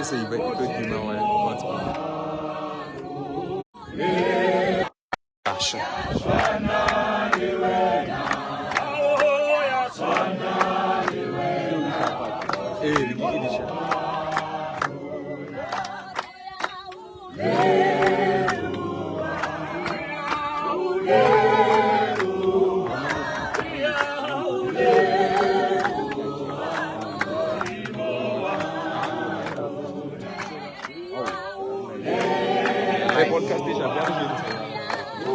Save e tlo tima WhatsApp. Asha. Eh, di ke di Hey, podcast déjà bien.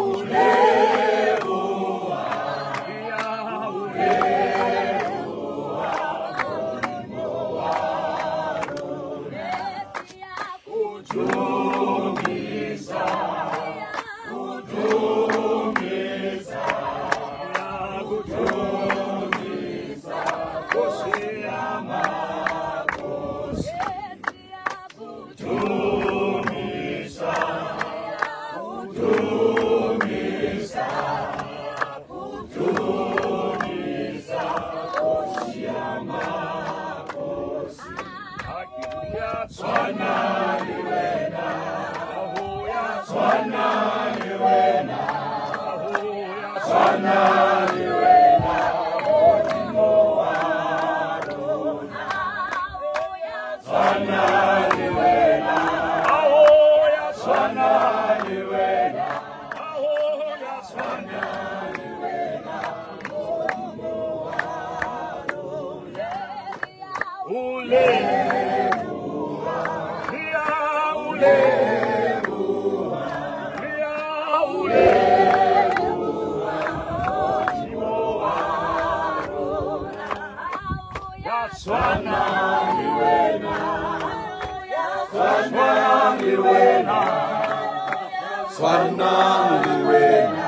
Tshwana le wena,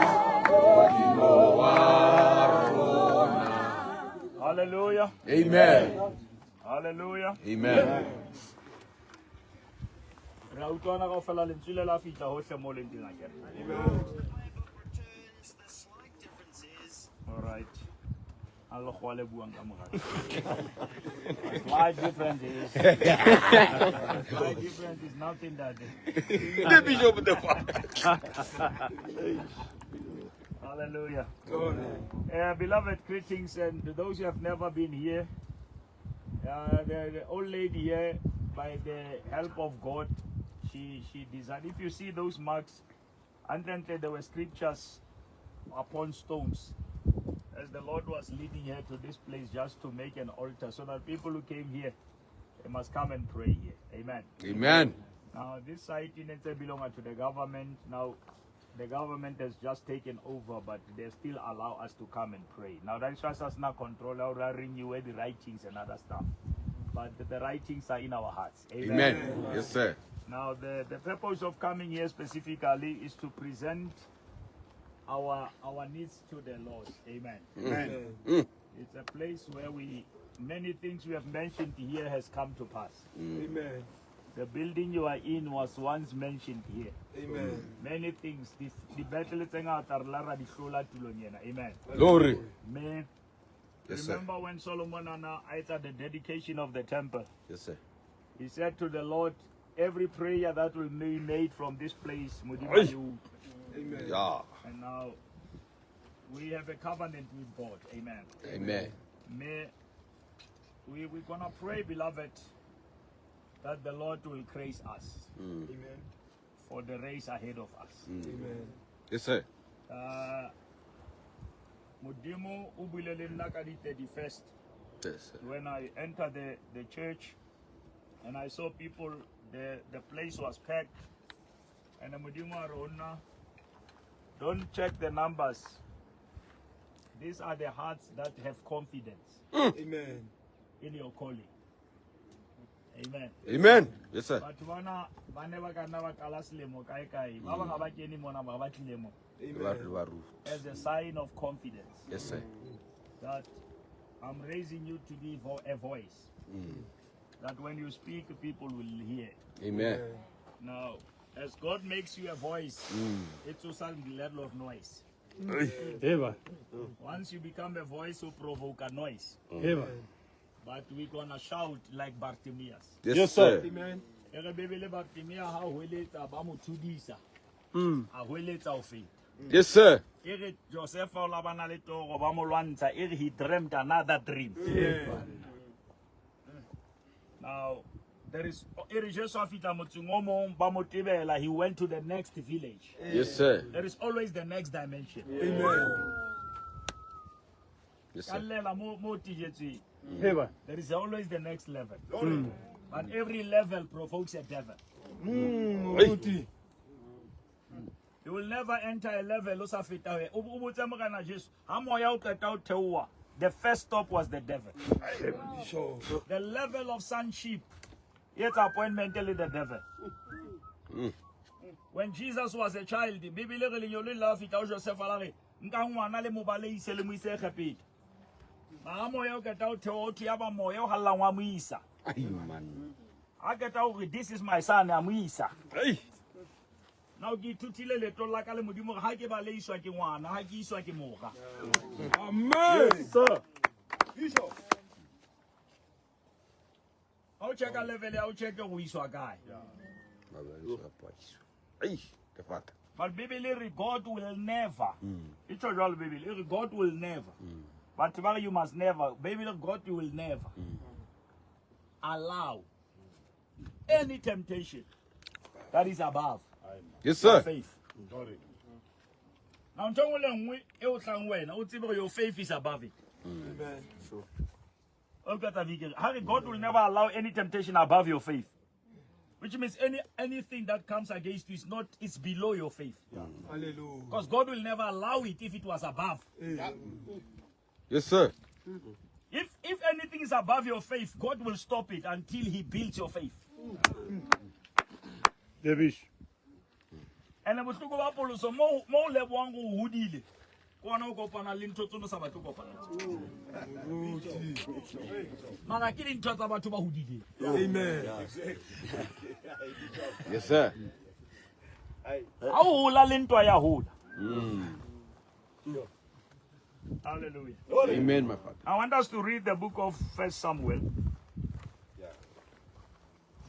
Modimo wa rona. Hallelujah. Amen. Hallelujah. Amen. Re a utlwana kaofela lentswe le la fihla hohle mo leng teng akere. All right. A lekgowa le buang ka mora. Slight difference is slight difference is nothing that The bishop the Hallelujah. Beloved, greetings, and to those who have never been here, the old lady here, by the help of God, she designed. If you see those marks, and then there were scriptures upon stones, as the Lord was leading her to this place just to make an altar, so that people who came here, they must come and pray here. Amen. Amen. Now, this site in itself belongs to the government. Now, the government has just taken over, but they still allow us to come and pray. Now, that's why us now control our renew the writings and other stuff. But the writings are in our hearts. Amen. Amen. Yes, sir. Now, the purpose of coming here specifically is to present our needs to the Lord. Amen. Amen. Mm. It's a place where many things we have mentioned here has come to pass. Amen. The building you are in was once mentioned here. Amen. Many things. The battle tse ngata re la ra di hlola tulong ena. Amen. Glory. Me, Yes, sir. remember when Solomon and I at the dedication of the temple, Yes, sir. he said to the Lord, every prayer that will be made from this place, Modimo Oi. a e utlwe. Amen. Yeah. And now we have a covenant with God. Amen. Amen. May we're gonna pray, beloved, that the Lord will grace us. Amen. For the race ahead of us. Amen. Yes, sir. Modimo o buile le nna ka di 31st. Yes, sir. When I entered the church and I saw people, the place was packed. And Modimo a re ho nna, don't check the numbers. These are the hearts that have confidence. Amen. In your calling. Amen. Amen. Yes, sir. Batho bana ba ne ba ka nna ba qala selemo kae kae. Ba bang ha ba kene mona, ba ba tlile mo. Amen. As a sign of confidence. Yes, sir. That I'm raising you to be a voice. That when you speak, people will hear. Amen. Now, as God makes you a voice, it's also the level of noise. Eva. Once you become a voice, you provoke a noise. Eva. But we're gonna shout like Bartimaeus. Yes, Yes, sir. sir. Amen. E re Bibele Bartimea ha hweletsa ba mo thudisa. A hweletsa ho feta. Yes, sir. E re Josefa o la bana le toro ba mo lwantsha e re he dreamt another dream. Now there is e re Jesu a fihla motseng o mong ba mo tebela, he went to the next village. Yes, sir. There is always the next dimension. Amen. Yes, Ka sir. llela mo mo tijetsweng. Hey, man. There is always the next level. But every level provokes a devil. Moruti. You will never enter a level o sa feta ho o botse Morena Jesu ha moya o qeta ho theoha, the first stop was the devil. Sure. The level of sonship etsa appointment le the devil. When Jesus was a child, Bibele re lenyolo la fihla ho Joseph la re nka ngwana le mo baleise le mo ise Egepeta. Ha moya o qeta ho theoha, o thwe ya ba moya o hallang wa mo isa. Ai, man. Ha qeta hore this is my son, a mo isa. Ai. Now ke ithutile leetong la ka le Modimo hore ha ke baleiswa ke ngwana, ha ke iswa ke mora. Amen. Sir. Ha o checka level ya o checke ho iswa kae. Ai, the father. But Bibele re God will never. E tjho jwalo Bibele, e re God will never. But ba re you must never. Bibele God will never allow any temptation that is above Yes, sir. faith. Now ntho e nngwe le nngwe e o tlang wena o tsebe hore your faith is above it. Amen. O utlwa taba e? Ha re God will never allow any temptation above your faith. Which means anything that comes against you is not, it's below your faith. Hallelujah. Because God will never allow it if it was above. Yes, sir. If anything is above your faith, God will stop it until he builds your faith. Debish. And bohloko ba poloso mo mo o lebohang go hodile ke ona o kopana le ntho tseno sa batle ho kopana le tsona. Mara ke dintho tsa batho ba hodileng. Amen. Yes, sir. Ha o hola le ntwa ya hola. Hallelujah. Amen, my father. I want us to read the book of First Samuel,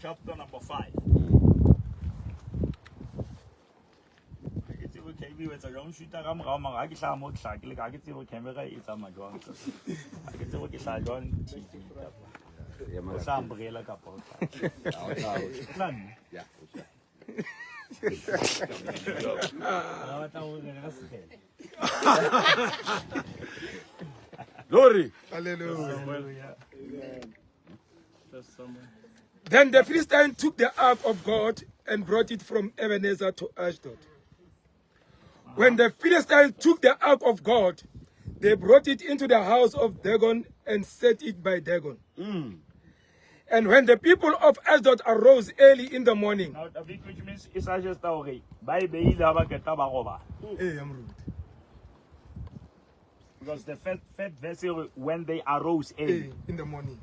chapter number 5. Ha ke tsebe KB o etsa jwang, o shoot-a ka morao mara ha ke hlaha mo ke hlaha ke le ka, ha ke tsebe camera e tsamaya jwang. Ha ke tsebe ke hlaha jwang TV kapa o hlaha umbrella kapa o hlaha. Tla nna. Yeah. Ba batla ho re re sekgele. Glory. Hallelujah. Hallelujah. First Samuel. Then the Philistine took the ark of God and brought it from Ebenezer to Ashdod. When the Philistines took the ark of God, they brought it into the house of Dagon and set it by Dagon. And when the people of Ashdod arose early in the morning, Now, David, which means e suggest hore ba e beile ha ba qeta ba robala. Eh, I'm rude. Because the first verse e re, when they arose early. Eh, in the morning.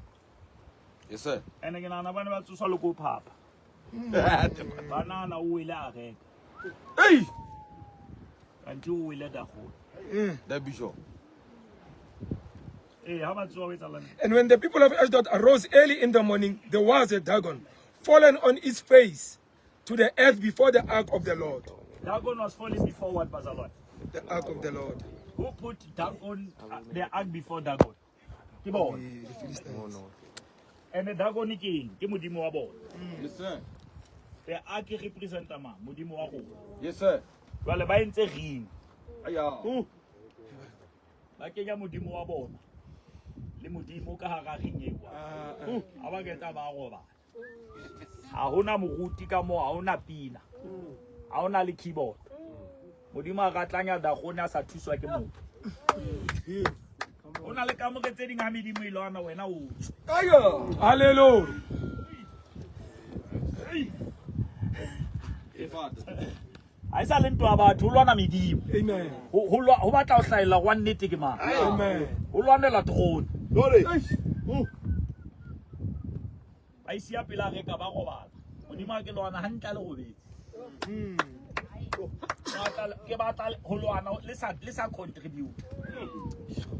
Yes, sir. And ke nahana ba ne ba tsoswa le ko phapa. Ba nahana o wele a reka. Hey. Kanthe o wele Dagon. That bishop. Eh, ha ba tsoha ho etsahalang? And when the people of Ashdod arose early in the morning, there was a Dagon fallen on its face to the earth before the ark of the Lord. Dagon was falling before what, Bazalwane? The ark of the Lord. Who put Dagon, the ark before Dagon? Ke bona. Eh, the Philistines. And the Dagon ke eng? Ke modimo wa bona. Yes, sir. The ark e representa mang? Modimo wa rona. Yes, sir. Jwale ba entse ring. Aya. Ba kenya modimo wa bona le modimo ka hara ring eo. Ha ba qeta ba robala. Ha hona moruti ka moo, ha hona pina. Ha hona le keyboard. Modimo a ka tlanya Dagon a sa thuswa ke motho. Ho na le kamore tse ding ha medimo e lwana wena o tswe. Hallelujah. Ha e sa le ntwa ya batho, ho lwana medimo. Amen. Ho batla ho hlahella wa nnete ke mang. Amen. Ho lwanela throne. Glory. Ba isia pela reka ba robala. Modimo a ke lwana hantle a le robetse. Ke batla ho lwana le sa contribute.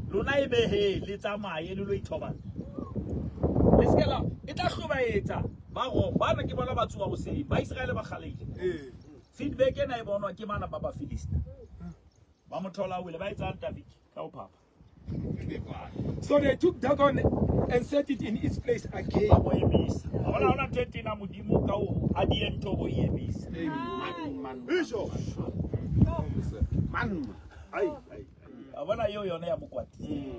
Lona e behe le tsamaye le lo ithobala. Le se ke la e tla hlobaetsa. Ba go bana ke bona ba tsoa hoseng. Ba Israele ba kgaleile. Ee. Feedback ena e bonwa ke bana ba ba Philista. Ba mo thola a wele ba etsang David ka ho phapha. So they took Dagon and set it in its place again. Ba mo emisa. Ha hona hona ntho e tena Modimo ka ho a die ntho bo e emisa. Bishop. Man. Ai, ai. A bona eo yona ya mokwati.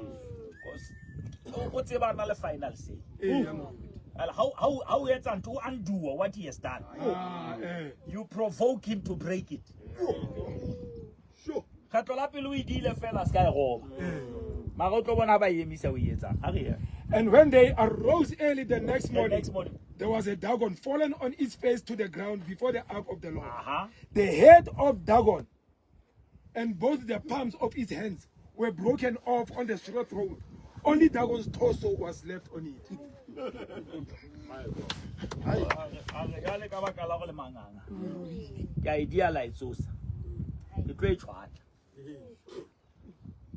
Because o tseba na le final say. Ee, ya moruti. Well, how etsa ntho o undo what he has done. Ah, eh. You provoke him to break it. Sure. Kgetlo la pele o e diile fela se ka e roba. Mara o tlo bona ha ba e emisa o e etsang. Ha re ye. And when they arose early the next The morning, next morning. there was a Dagon fallen on its face to the ground before the ark of the Lord. Aha. The head of Dagon and both the palms of its hands were broken off on the threshold. Only Dagon's torso was left on it. A re jwale ka baka la go le manganga. Ke a e dia la e tsosa. Ke tlo e tshwatla.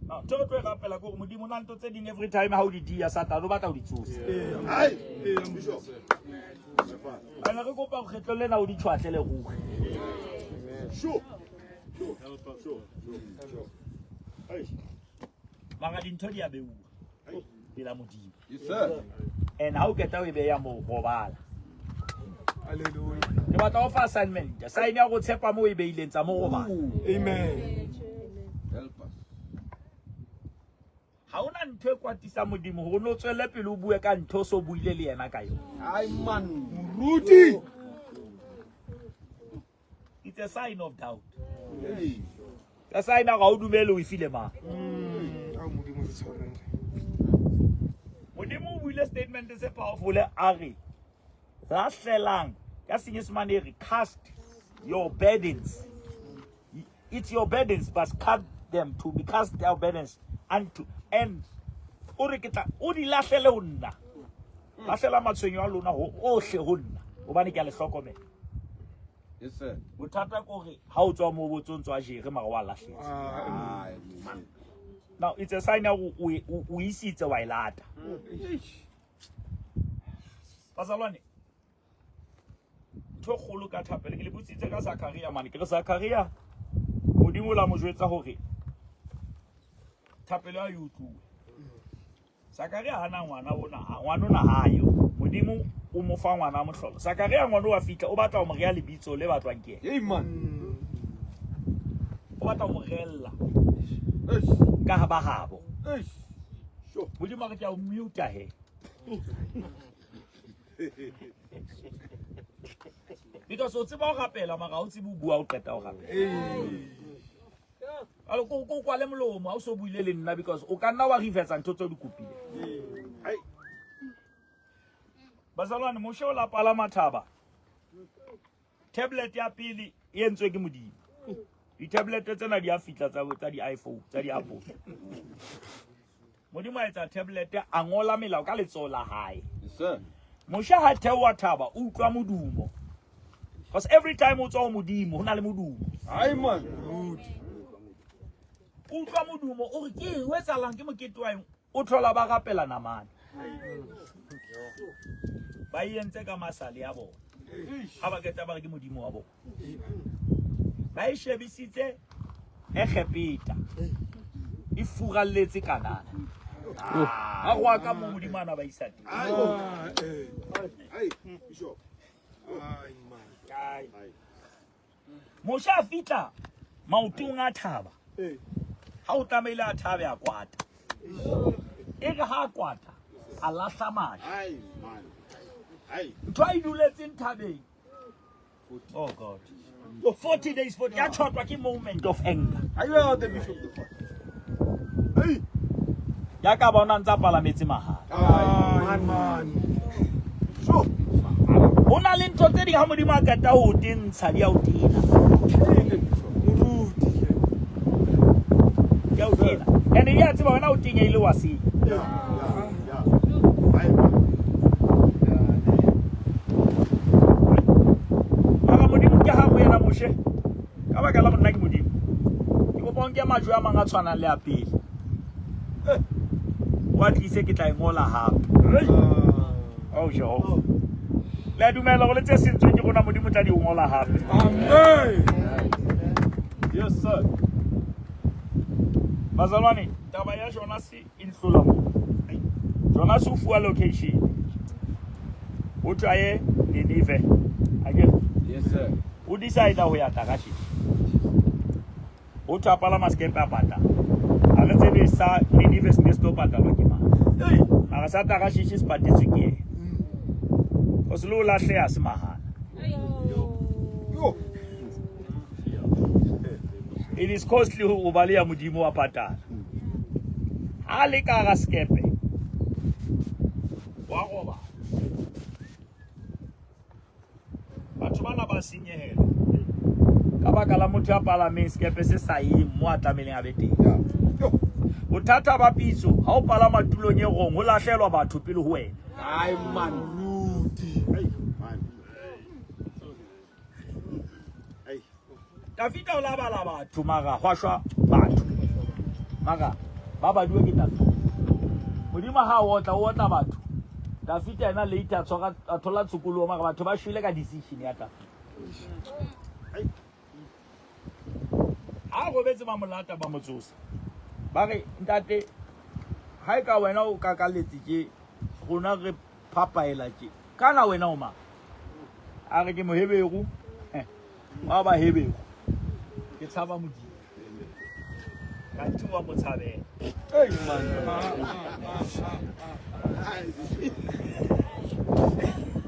Now, ntho e tlo e rapela ke hore Modimo na ntho tse ding every time ha o di dia Satan o batla ho di tsosa. Ai. Bishop. Ene re kopa hore kgetlo lena o di tshwatle le ruri. Sure. Sure. Sure. Sure. Ai. Mara dintho di a beuwa pela Modimo. Yes, sir. And ha o qeta ho e beha moo robala. Hallelujah. Ke batla ho fa assignment. Sign ya go tshepa mo e beileng tsa mo robala. Amen. Help us. Ha hona ntho e kwatisang Modimo hore o no tswelle pele o bue ka ntho o so buile le yena ka yona. Ai, man. Moruti. It's a sign of doubt. Hey. Ka sign ya hore ha o dumele o e file mang. Ao Modimo re tshwarele. Modimo o buile statement se powerful a re lahlelang ka senyesemane e re cast your burdens. It's your burdens but cut them to be cast your burdens unto and o re ke tla o di lahlele ho nna. Lahlela matshwenyo a lona ho ohle ho nna hobane ke a le hlokomela. Yes, sir. Bothata ke hore ha o tswa moo botsong tswa jere mara wa lahletse. Ah, Ai, man. Now it's a sign ya hore o isitse wa e lata. Bazalwane, ntho e kgolo ka thapelo ke le botsitse ka Zakaria mane ke re Zakaria Modimo o la mo jwetsa hore thapelo ya e utluwe. Zakaria hana ngwana ona, ngwana ona hayo. Modimo o mo fa ngwana mohlolo. Zakaria ngwana wa fihla o batla ho mo rea lebitso le batlwang ke yena. Hey, man. O batla ho mo reella Eish. ka ha ba habo. Eish. Sure. Modimo a re ke a o mute he. Because o tseba ho rapela mara ha o tsebe ho bua o qeta ho rapela. Alo ko kwale molomo ha o so buile le nna because o ka nna wa reversa ntho tseo di kopile. Ai. Bazalwane Moshe o la palama thaba. Tablet ya pele e entswe ke Modimo. Di-tablet tsena di a fihla tsa di-iPhone, tsa di-Apple. Modimo a etsa tablet a ngola melao ka letsoho la hae. Yes, sir. Moshe ha theoha thaba o utlwa modumo. Because every time o tswa ho Modimo ho na le modumo. Ai, man. O utlwa modumo o re ke eng o etsahalang ke mokete wa eng? O thola ba rapela namane. Ba e entse ka masale a bona. Ha ba qeta ba re ke Modimo wa bona. Ba e shebisitse Egepeta. E furalletse Kanana. Ha go a ka mo Modimo ana ba isa teng. Ah, eh. Ai, Bishop. Ai, man. Ai. Moshe a fihla maotong a thaba. Ha o tlamehile a thabe a kwata. E re ha a kwata, a lahla majwe. Ai, man. Ai. Ntho a e duletseng thabeng. Oh God. 40 days, 40. Ya tjhotwa ke moment of anger. Are you out the bishop the father? Hey. Ya ka ba ona ntsa palametse mahala. Ai, man. Sure. Ho na le ntho tse ding ha Modimo a qeta ho o tentsha di a o tena. Hey, the bishop. Moruti. Di a o tena. And di a tseba wena o tenyehile wa senya. Yeah, yeah, yeah. Ai, man. Mara Modimo ke ha go yena Moshe. Ka baka la monna ke Modimo. Ke kopa o nke majwe a mang a tshwanang le a pele. Wa tlise ke tla e ngola hape. Oh Jehova. Le a dumela gore le tse sentsweng ke rona Modimo tla di ngola hape. Amen. Yes, sir. Bazalwane, taba ya Jonas e nhlola mo. Jonas o fuwa location. O thwe a ye Ninive. Akere? Yes, sir. O decide ho ya Tarshish. O thwe a palama sekepe a patala. Ha re tsebe sa Ninive se ne se tlo patalwa ke mang. Mara sa Tarshish se patetswe ke yena. Cause le o lahleha se mahala. Yo. It is costly ho ba le ya Modimo wa patala. Ha le ka hara sekepe wa robala. Batho bana ba senyehela ka baka la motho ya palameng sekepe se sa yeng mo a tlamehileng a be teng. Yo. Bothata ba pitso ha o palama tulong e wrong ho lahlelwa batho pele ho wena. Ai man. Hey, man. Hey. Dafita o la bala batho mara hwa shwa batho. Mara ba baduwe ke Dafita. Modimo ha o otla o otla batho. Dafita yena later a tshwara a thola tshokoloho mara batho ba shwele ka decision ya Dafita. Ha robetse ba mo lata ba mo tsosa. Ba re ntate ha e ka wena o kakaletse tje rona re phapaela tje. Kana wena o mang? A re ke Moheberu. Wa ba Heberu. Ke tshaba Modimo. Kanti wa mo tshabela. Hey man.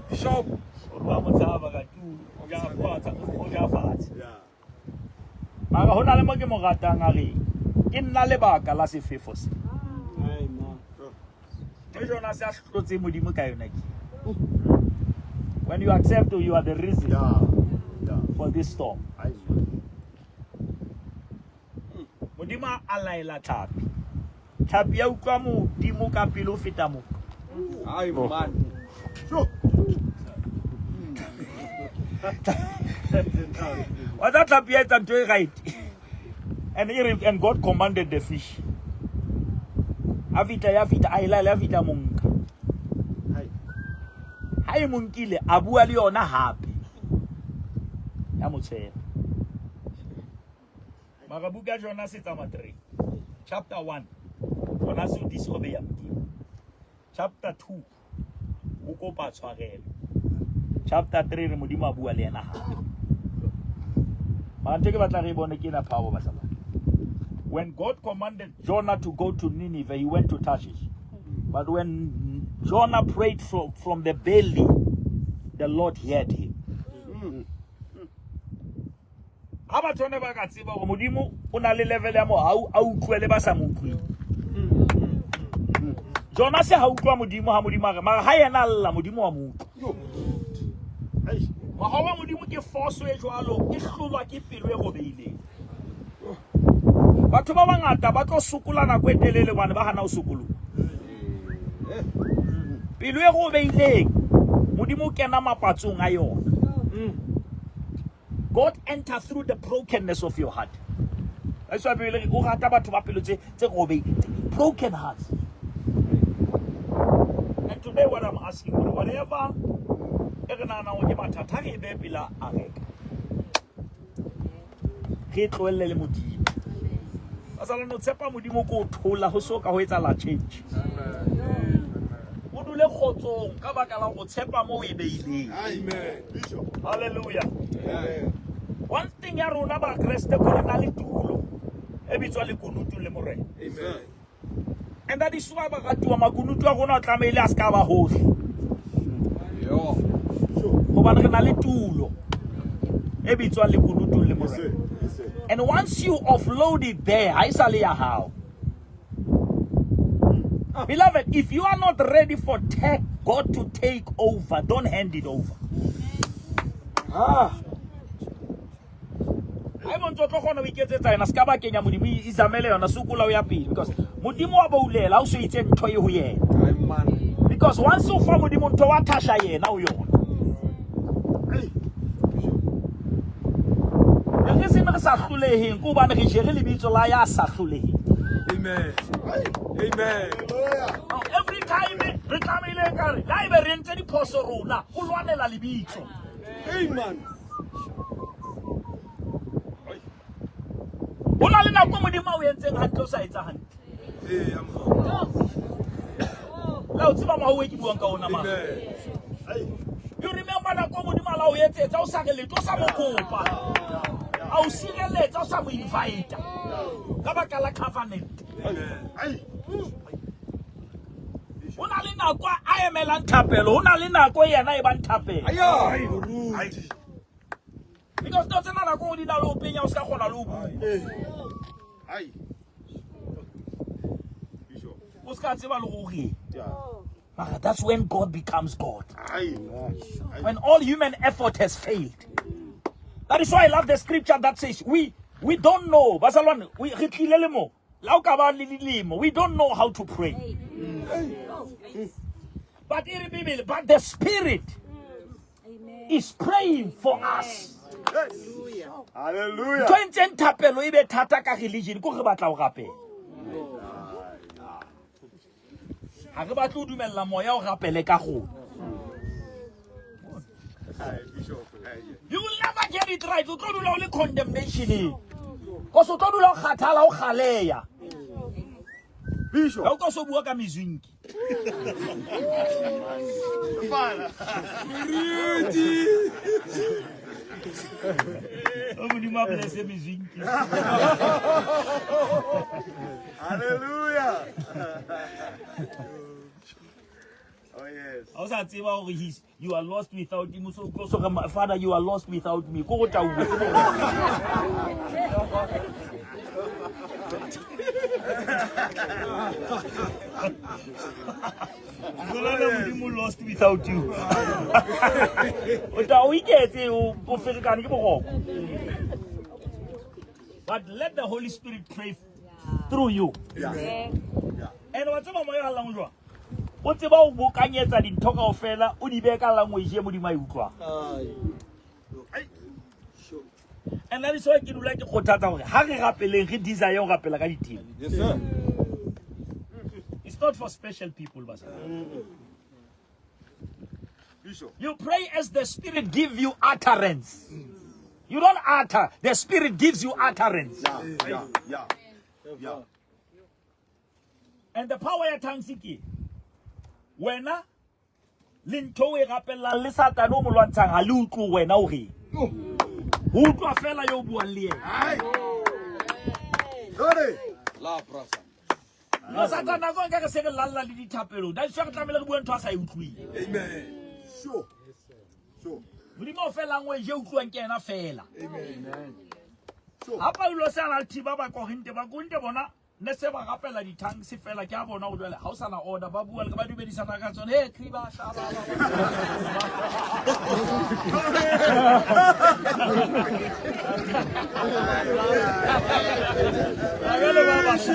Bishop. O re wa mo tshaba kanti o ja fatshe, o ja fatshe. Yeah. Mara ho na le mo ke mo ratang a re ke nna lebaka la sefefo se. Ai man. Ke Jonas a hlotse Modimo ka yona ke. When you accept you are the reason Yeah. Yeah. for this storm. Ai, man. Modimo a laela tlhapi. Tlhapi ya utlwa Modimo ka pele ho feta motho. Ai man. Sure. Wa tsa tlhapi ya etsa ntho e right. And e re and God commanded the fish. A fihla ya fihla a e laela ya fihla mo nka. Hai. Ha e mo nkile a bua le yona hape. Ya mo tshela. Mara buka ya Jonas e tsamaya 3. Chapter 1. Jonas o disobeya Modimo. Chapter 2. O kopa tshwarelo. Chapter 3 re Modimo a bua le yena hape. Mara ntho e ke batla re e bone ke ena power bazalwane. When God commanded Jonah to go to Nineveh, he went to Tarshish. But when Jonah prayed from the belly, the Lord heard him. Ha batho ne ba ka tseba hore Modimo o na le level ya mohau a utlwele ba sa mo utlweng. Jonas ha utlwa Modimo ha Modimo a re mara ha yena a lla Modimo wa mo utlwa. Ai. Mohau wa Modimo ke force e jwalo e hlolwa ke pelo e robehileng. Batho ba bangata ba tlo sokola nako e telele hobane ba hana ho sokoloha. Pelo e robehileng Modimo o kena mapatsong a yona. God enter through the brokenness of your heart. That's why Bibele e re o rata batho ba pelo tse robehileng, broken hearts. And today what I'm asking, whatever e re nahanang hore ke mathata, ha re e behe pela areka. Re e tlohelle le Modimo. Bazalwane, o tshepa Modimo ko o thola ho so ka ho etsahala change. O dule kgotsong ka baka la hore o tshepa mo o e beileng. Amen. Bishop. Hallelujah. Amen. One thing ya rona ba Kreste ko re na le tulo e bitswa lekunutu le Morena. Amen. And that is why baratuwa makunutu a rona a tlamehile a ska ba hohle. Yo. Hobane re na le tulo e bitswang lekunutu le Yes, Morena. sir. Yes, sir. And once you offload it there, ha e sa le ya hao. Beloved, if you are not ready for God to take over, don't hand it over. Ah. Ha eba o ntso tlo kgona ho iketsetsa yona, se ka ba kenya Modimo, izamele yona, sokola o ya pele. Because Modimo wa boulela, ha o so itse ntho e ho yena. Ai man. Because once o fa Modimo ntho, wa thasha yena ho yona. Hey. The reason re sa hloleheng ke hobane re jere lebitso la ya sa hloleheng. Amen. Amen. Now, every time re tlamehile ka re la ebe re entse diphoso rona o lwanela lebitso. Amen. Ho na le nako Modimo a o entseng hantle o sa etsa hantle. Ee, amen. La o tseba moha o e ke buang ka ona mang. Amen. You remember nako Modimo a la o etsetsa o sa re letho o sa mo kopa. A o sireletsa o sa mo invite. Ka baka la covenant. Amen. Ho na le nako a emelang thapelo, ho na le nako yena e bang thapelo. Aya. Moruti. Because no tsena nako o di na le o penya o ska kgona le ho bua. Ai. Bishop. O ska tseba le go reng. Yeah. Mara that's when God becomes God. Ai. When all human effort has failed. That is why I love the scripture that says we don't know. Bazalwane, we re tlile le mo. La o ka ba le dilemo, we don't know how to pray. But in the Bible, but the Spirit is praying for us. Hallelujah. Ntho e ntseng thapelo e be thata ka religion ko re batla ho rapela. Ha re batle ho dumella moya o rapele ka rona. Ai, Bishop. Ai. You will never get it right. O tlo dula o le condemnation-eng. Cause o tlo dula o kgathala o kgaleya. Bishop. Ha o ka so bua ka mezwinki. Moruti. O Modimo a blesse mezwinki. Hallelujah. Oh yes. Ha o sa tseba hore you are lost without him. So tlo so re, Father, you are lost without me. Ko go tauwe. Bolella Modimo lost without you. O tla o iketse o ferekane ke boroko. But let the Holy Spirit pray through you. Yeah. And wa tseba moya o hallang jwang? O tseba ho bokanyetsa dintho kaofela, o di behe ka language e Modimo a e utlwang. Ai. And that is why ke dula ke kgothatsa hore ha re rapeleng, re desire ho rapela ka diteme. Yes, sir. It's not for special people, basadi. Bishop. You pray as the Spirit give you utterance. You don't utter, the Spirit gives you utterance. Yeah. Yeah. Yeah. Yeah. And the power ya tongues ke wena le ntho o e rapellang le Satane o mo lwantshang ha le utlwe wena o reng. Ho utlwa fela yo o buang le yena. Ai. Glory. La brasa. No Satane nako e nka re se re lalla le dithapelong. That is why re tlamehile re bue ntho a sa e utlweng. Amen. Sure. Sure. Modimo o fe language e utlwang ke yena fela. Amen. Sure. Ha Paulo se a na le thiba ba Korinte, ba Korinte bona ne se ba rapela di-tongues fela ke a bona ho jwale ha o sana order ba bua le ba dumedisana ka tsona. Hey, kriba, sha, ba, ba, ba. Jwale ba ba. Se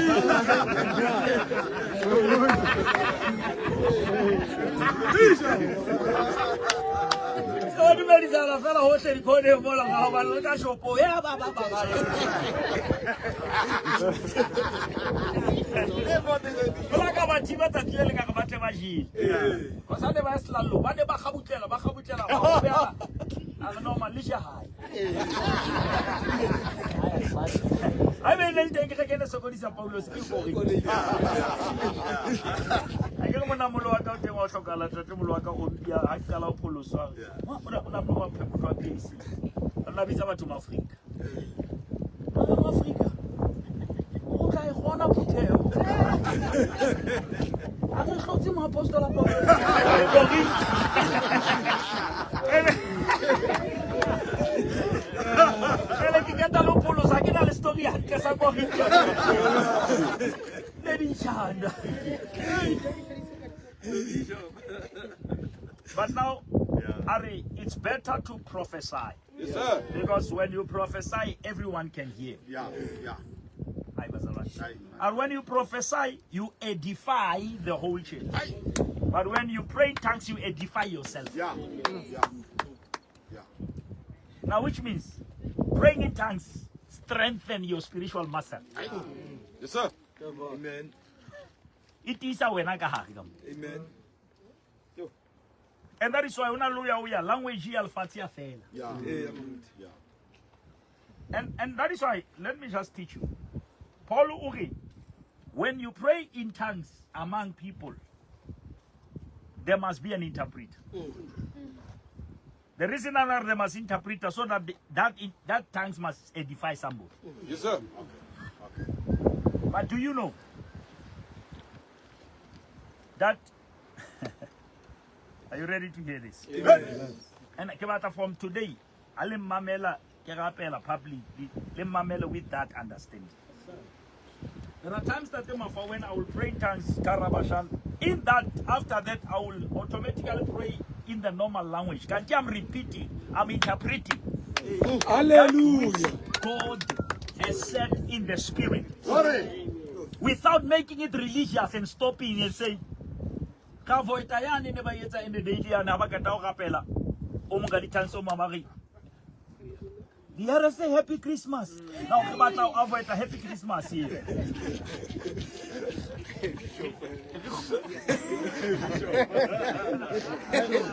ba dumedisana fela hohle dikhoneng mola ka hobane le ka shopo. Ya, ba, ba, ba, ba. Hola ka ba thiba tsatsi le leng ka re ba tle ba jele. Cause ha ne ba ya selallo, ba ne ba kgabutlela, ba kgabutlela, ba o beha. A re no man, le je hae. Ha ebe e le teng ke re kene sokodisa Paulos ke gore. Ha ke re monna molo wa ka o teng wa hlokahala, ntate molo wa ka o mpia, ha ke qala ho pholoswa. O na o motho wa PAC. Re na bitsa batho ma Afrika. Ba ma Afrika. O tla e kgona phutheho. Ha re hlotse moapostola Paulos. Jwale ke qeta le ho pholosa, ke na le story hantle sa Korinthe. Ne di tjhana. But now, Ari, it's better to prophesy. Yes, sir. Because when you prophesy, everyone can hear. Yeah. Yeah. Aye, bazalwane. Aye. And when you prophesy, you edify the whole church. But when you pray in tongues, you edify yourself. Yeah. Yeah. Yeah. Now, which means praying in tongues strengthen your spiritual muscle. Yes, sir. Amen. E tiisa wena ka gare ka mo. Amen. And that is why o na le o ya o ya language ya lefatshe ya fela. Yeah. Ee, moruti. Yeah. And that is why, let me just teach you. Paul o re, when you pray in tongues among people, there must be an interpreter. The reason another there must interpreter so that that tongues must edify somebody. Yes, sir. But do you know that? Are you ready to hear this? Amen. And ke batla from today, a le mmamela ke rapela publicly, le mmamele with that understanding. There are times that Mafa, when I will pray in tongues, Karabashan, in that, after that, I will automatically pray in the normal language. Kanti I'm repeating, I'm interpreting. Hallelujah. God has said in the spirit. Glory. Without making it religious and stopping and saying, ka voita yane ne ba etsa in the daily yana ha ba qeta ho rapela o mong ka di-tongues o mama re di re say happy Christmas. Now re batla ho avoid happy Christmas here.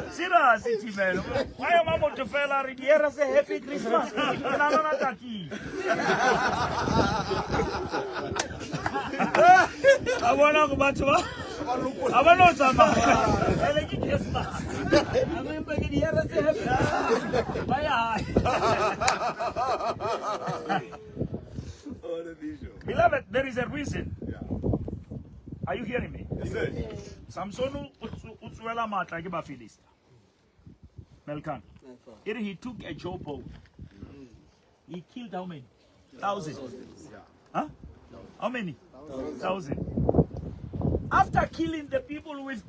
Serious Thibelo. Why am I motho fela re di re say happy Christmas? Ke na lona tatile. A bona gore batho ba ga ba no tsamaya ene ke Christmas. A re mpe ke di re say happy ba ya hae. Beloved, there is a reason. Yeah. Are you hearing me? Yes, sir. Samson o tsoela matla ke Bafilista. Melkan. Ere he took a jawbone. He killed how many? Thousand. Yeah. Huh? How many? Thousand. After killing the people with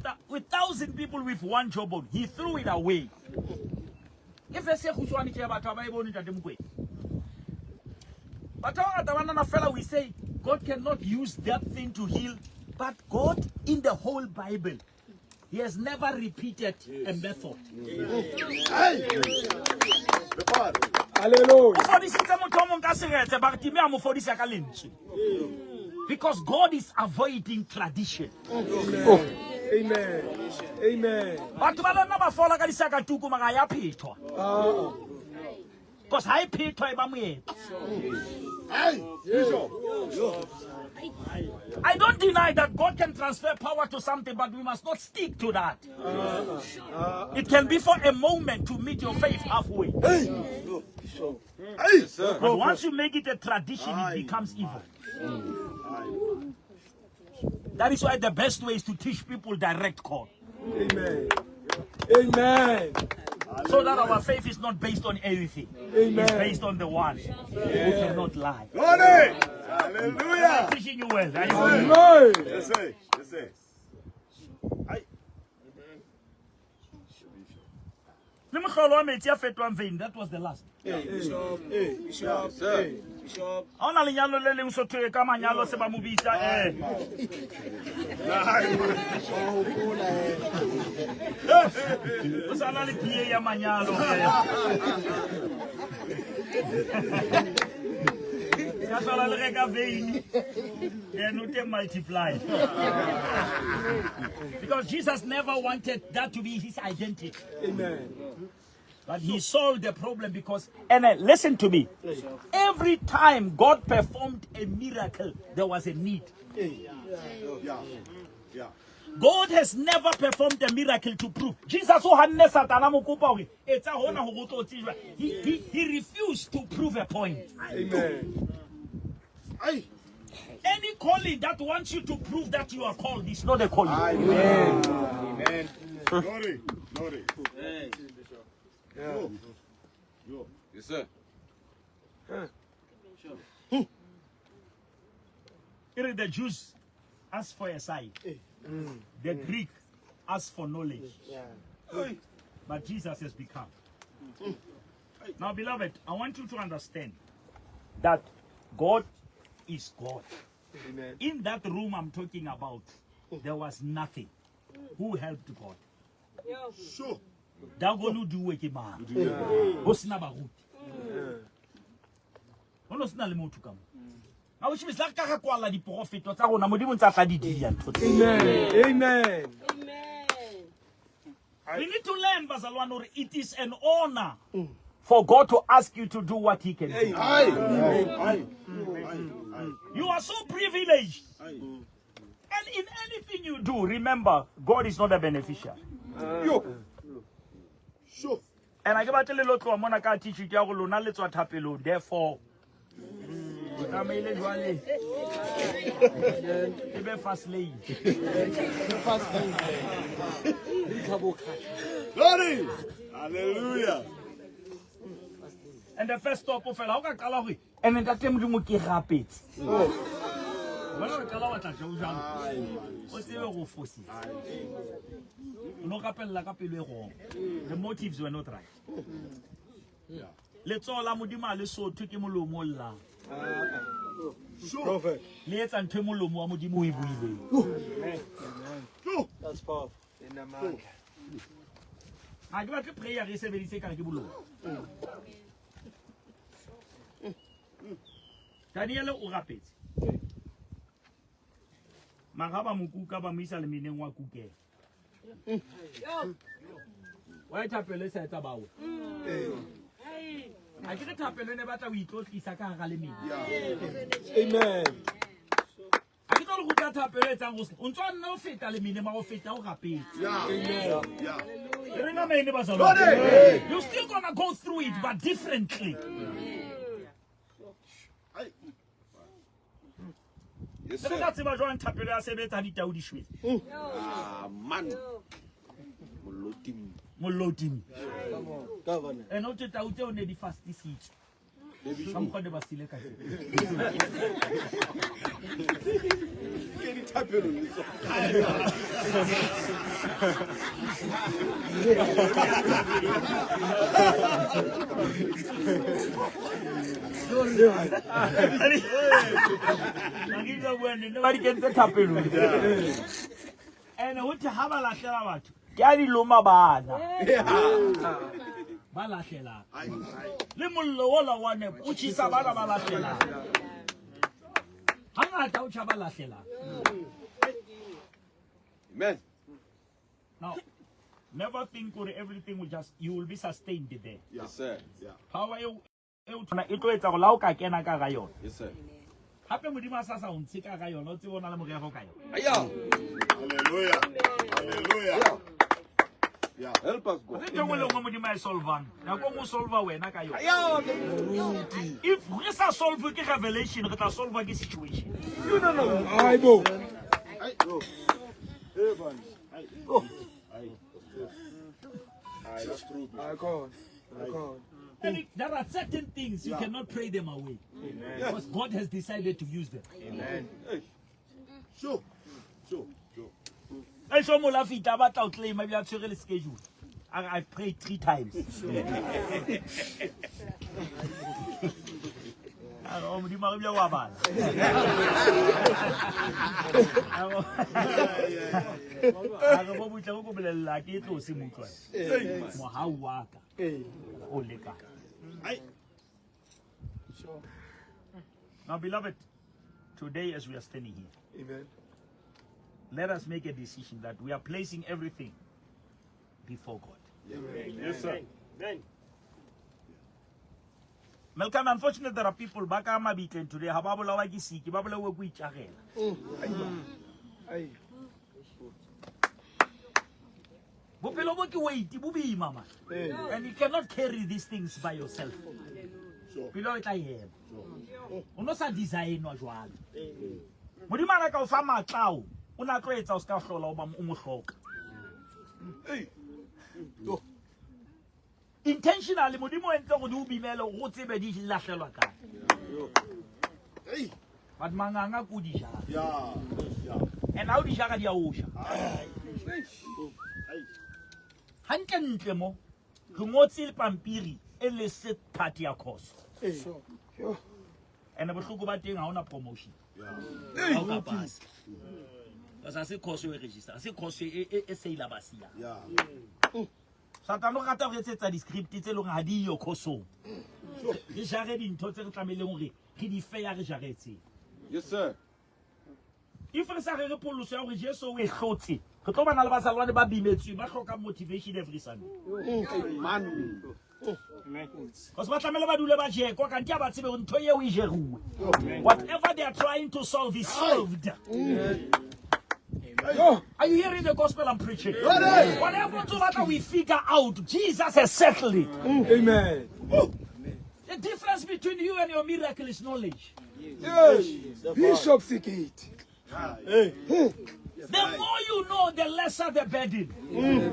thousand people with one jawbone, he threw it away. Ke verse e kgutshwane tje batho ha ba e bone ntate Mokwena. Batho ba bangata ba nahana fela we say God cannot use that thing to heal, but God in the whole Bible, he has never repeated a method. Hey. The part. Hallelujah. O fodisitse motho o mong ka seretse, Bartimeo a mo fodisa ka lentswe. Because God is avoiding tradition. Amen. Amen. Batho ba lona ba fola ka disakatuku mara ha ya phethwa. Ah. Because ha e phethwa e ba moetlo. Hey. Bishop. I don't deny that God can transfer power to something, but we must not stick to that. It can be for a moment to meet your faith halfway. Hey. Yes, sir. But once you make it a tradition, it becomes evil. That is why the best way is to teach people direct call. Amen. Amen. So that our faith is not based on anything. Amen. It's based on the one who cannot lie. Glory. Hallelujah. I'm teaching you well. Are you Amen. Yes, sir. Yes, sir. Hey. Le mohlolo wa metsi a fetohang vein, that was the last. Yes, sir. Ha hona lenyalo le leng so thwe ka manyalo se ba mo bitsa eh. O sa na le PA ya manyalo. Ka hlola le reka vein. Then o te multiply. Because Jesus never wanted that to be his identity. Amen. But he solved the problem because, and listen to me, every time God performed a miracle, there was a need. Yeah. Yeah. God has never performed a miracle to prove. Jesus o hanne Satana mo kopa hore etsa hona hore o tlo tsejwa. He refused to prove a point. Amen. Hey. Any calling that wants you to prove that you are called is not a calling. Amen. Glory. Glory. Yo. Yo. Yes, sir. Here the Jews ask for a sign. The Greek ask for knowledge. But Jesus has become. Now, beloved, I want you to understand that God is God. Amen. In that room I'm talking about, there was nothing. Who helped God? Sure. Dagon o diuwe ke mang? Ho sena baruti. Ho no sena le motho ka mo. Ausi la ka re kwalla diprofeto tsa rona modimo ntse a tla di dia ntho tse. Amen. Amen. We need to learn bazalwane hore it is an honor for God to ask you to do what he can do. Aye. Aye. Aye. You are so privileged. And in anything you do, remember, God is not a beneficiary. Yo. Sure. And I ke batle le lo tloha mona ka attitude ya go lona le tswa thapelong therefore o tlamehile jwale e be fast lane. Glory. Hallelujah. And the first stop o fela ha o ka qala hore and ntate Modimo ke rapetse. Wena o qala wa tla jao jwalo. O tsebe go fositse. O no rapella ka pelo e wrong. The motives were not right. Letsoho la Modimo ha le sothwe ke molomo o llang. Prophet. Le etsa ntho e molomo wa Modimo o e buileng. That's powerful. Ha ke batle prayer re e sebedise ekare ke bolomo. Daniele o rapetse. Mara ha ba mo kuka ba mo isa lemeneng wa kukela. Wa thapelo e sa etsa bawe. Ha ke re thapelo e ne batla ho itlotlisa ka hara lemena. Amen. Ha ke tlo le ruta thapelo e etsang o ntso nna o feta lemene mara o feta o rapetse. Yeah. Yeah. E re amen bazalwane. You still gonna go through it but differently. Aye. Yes, Le re sir. ka tseba jwang thapelo ya sebetsa ha ditau di shwele? Ah, man. Molotim. Mollotim. Governor. Ene o tse tau tseo ne di fastisitswe. Ka mokgwa ne ba sile ka teng. Ke dithapelo le tsona. Ba bua nnete, ba di kentse thapelong. Ene ho thwe ha ba lahlela batho, ke a di loma bana. Ba lahlelang. Le mollo ola wa nepo o tjhesa bana ba lahlelang. Hangata o tjha ba lahlelang. Amen. Now, never think hore everything will just, you will be sustained there. Yes, sir. Yeah. Power eo eo e tlo etsa hore la o ka kena ka hara yona. Yes, sir. Hape Modimo a sa sa o ntshe ka hara yona, o tsebe o na le morero ka yona. Aya. Hallelujah. Hallelujah. Yeah. Yeah. Help us, God. Re ntho e nngwe le nngwe Modimo a e solvang. Nako e nngwe o solva wena ka yona. Aya. If re sa solve ke revelation, re tla solva ke situation. Hayibo. Aye, that's true. I can't. I can't. And there are certain things you cannot pray them away. Because God has decided to use them. Sure. Sure. Sure. E so mola fihla ba tla o claim ebile a tshwere le schedule. A re, I've prayed 3 times. A re, oh, Modimo a re ebile wa bala. A re, bo butle bo ko bolella ke tlo se mo utlwa. Mohau wa ka o lekane. Aye. Now, beloved, today as we are standing here, Amen. let us make a decision that we are placing everything before God. Yes, sir. Malcolm, unfortunately, there are people ba ka mabitleng today, ha ba bolawa ke siki, ba bolauwe ke ho itjarela. Aye. Bophelo bo ke weight, bo boima, man. And you cannot carry these things by yourself. Sure. Pelo e tla ema. O no sa designwa jwalo. Modimo a ka o fa matla ao, o na tlo etsa o ska hlola o ba o mo hloka. Intentionally, Modimo o entse hore di o bimele hore o tsebe di lahlelwa kae. Hey. But manganga ko di jara. Yeah. Yeah. And ha o di jara di a o ja. Aye. Hantle ntle mo, re ngotse le pampiri e le set party ya course. Sure. And bohloko ba teng ha hona promotion. Yeah. Ha o ka pasa. Because ha se course e register, ha se course e syllabus ya. Yeah. Satane o rata ho re etsetsa di-script tse leng ha di yo course-ong. Re jare dintho tse re tlamehileng hore re di fe ya re jaretseng. Yes, sir. If re sa rere pholoso ya gore Jesu o e hlotse, re tlo bana le bazalwane ba bimetsweng ba hlokang motivation every Sunday. Man. Because ba tlamehile ba dule ba jekwa kante ha ba tsebe hore ntho eo e jeruwe. Whatever they are trying to solve is solved. Yo. Are you hearing the gospel I'm preaching? Whatever to matter we figure out, Jesus has settled it. Amen. The difference between you and your miracle is knowledge. Yes. Bishop Sekete. The more you know, the lesser the burden.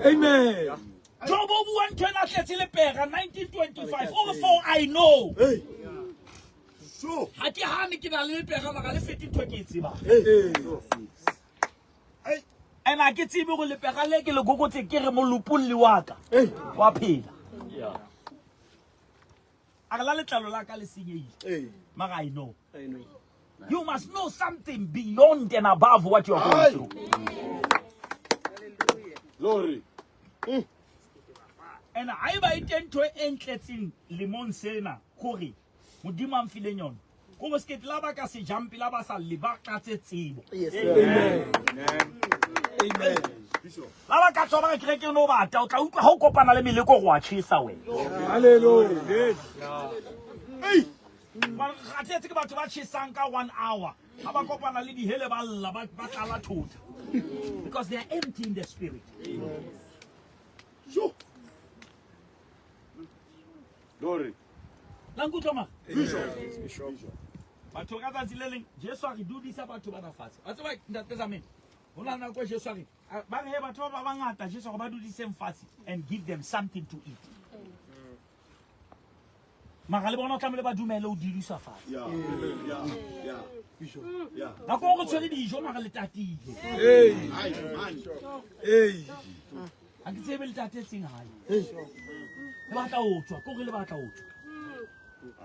Amen. Job o bua ntho ena a tletse lepera 1925 o re for I know. So. Ha ke hane ke na le lepera mara le fete ntho e ke e tsebang. Hey. And ha ke tsebe hore lepera le ke le kokotse ke re molopolli wa ka wa phela. A re la letlalo la ka le senyehile. Mara I know. You must know something beyond and above what you are going through. Glory. And haeba e teng ntho e ntletseng lemong sena hore Modimo a mfileng yona, ko bo sekete la ba ka se jumpe la ba sa lle ba tlatse tsebo. Amen. Amen. La ba ka tswa ba re kereke no bata, o tla utlwa ha o kopana le meleko go a tjhesa wena. Hallelujah. Ba kgathetse ke batho ba tjhesang ka 1 hour. Ha ba kopana le dihele ba lla ba tlala thota. Because they are empty in the spirit. Sure. Glory. La nkutlwa mara? Batho ka tsatsi le leng Jesu a re dudisa batho bana fatshe. Wa tseba ntate Zameni, ho na le nako e Jesu a re, ba re, batho ba bangata Jesu a re ba dudiseng fatshe and give them something to eat. Mara le bona o tlamehile ba dumele o dudiswa fatshe. Yeah. Yeah. Yeah. Yeah. Nako e nngwe re tshwere dijo mara le tatile. Hey. Ai, man. Hey. Ha ke tsebe le tatetseng hae. Le batla ho tswa, ke hore le batla ho tswa.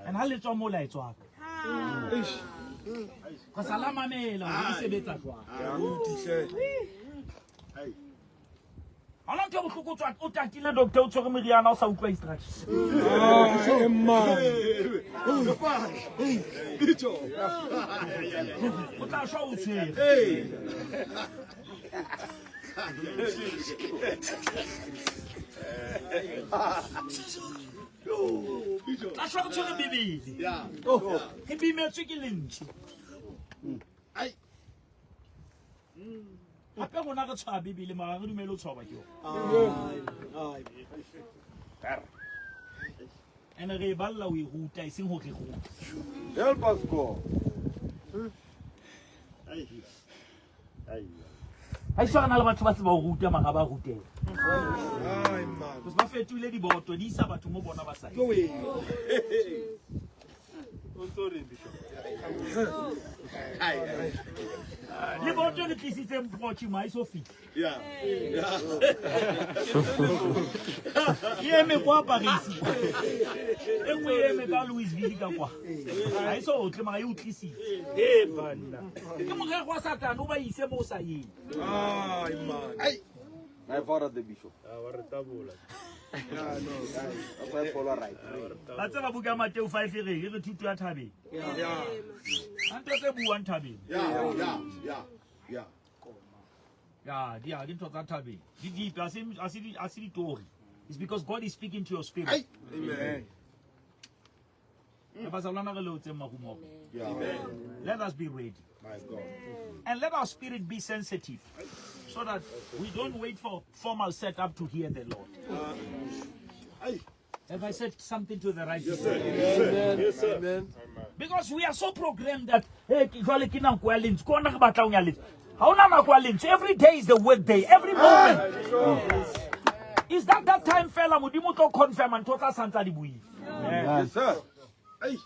And ha le tswa moo la e tswaka. Eish. Ka sala mamela hore e sebetsa jwang. Ai. Ha ona ntho e bohloko o tswa o tatile doctor o tshwere meriana o sa utlwa instruction. Ah, man. O tla shwa o tshwere. Tla shwa re tshwere Bibele. Yeah. Re bimetswe ke lentswe. Ai. Hape rona re tshwara Bibele mara re dumele ho tshwarwa ke yona. And re e balla ho e ruta, eseng ho re ruta. Help us, God. Ai. Ai. Ha iswa re na le batho ba tseba ho ruta mara ba rutela. Ai, man. Because ba fetohile diboto, di isa batho mo bona ba sa ye. Go away. Le boto le tlisitseng Prochi ma e so fihle. Yeah. Yeah. E eme kwa Paris. E nngwe e eme ka Louisville ka kwa. Ha e so otle mara e o tlisitse. Eh banna. Ke morero wa Satane o ba ise mo o sa yeng. Ai, man. Ai. My father the bishop. Ah wa re tabola. That's why I follow right. Ba tseba buka ya Mateo 5 e reng, e re thuto ya thabeng. Yeah. Ha ntho tse buang thabeng. Yeah. Yeah. Yeah. Yeah. Ya, di ya, dintho tsa thabeng. Di deep, ha se ditori. It's because God is speaking to your spirit. Ai. Amen. Re bazalwana re le otseng marumo. Yeah. Let us be ready. My God. And let our spirit be sensitive so that we don't wait for formal setup to hear the Lord. Ai. Have I said something to the right people? Yes sir. Amen. Because we are so programmed that, hey, jwale ke nako ya lentswe, ke hona re batlang ya lentswe. Ha hona nako ya lentswe. Every day is the work day. Every moment. Is that that time fela Modimo o tlo confirm ntho tsa santsa di buile? Yes, sir. Ai.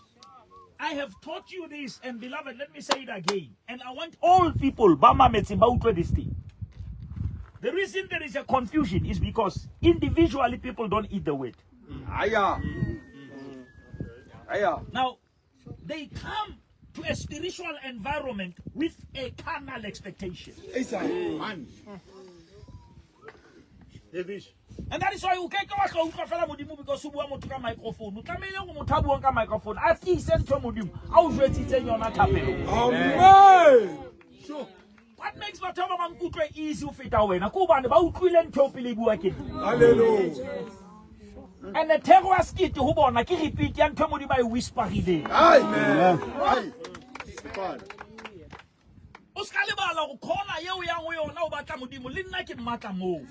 I have taught you this, and beloved, let me say it again. And I want all people, ba mametse, ba utlwe this thing. The reason there is a confusion is because individually people don't eat the word. Aya. Aya. Now, they come to a spiritual environment with a carnal expectation. Esa. Man. Hey, Bish. And that is why o keke wa tla utlwa fela Modimo because o bua motho ka microphone. O tlamehile gore motho a buang ka microphone a tiise ntho e Modimo a o jwetsitseng yona thapelong. Amen. What makes batho ba bang kutlwe easy ho feta wena ke hobane ba utlwile ntho eo pele e bua ke nna. Hallelujah. And the thero ya sekete ho bona ke repeat ya ntho e Modimo a e whisperileng. Amen. Ai. Stefan. O ska lebala gore corner eo yang ho yona o batla Modimo le nna ke mmatla moo.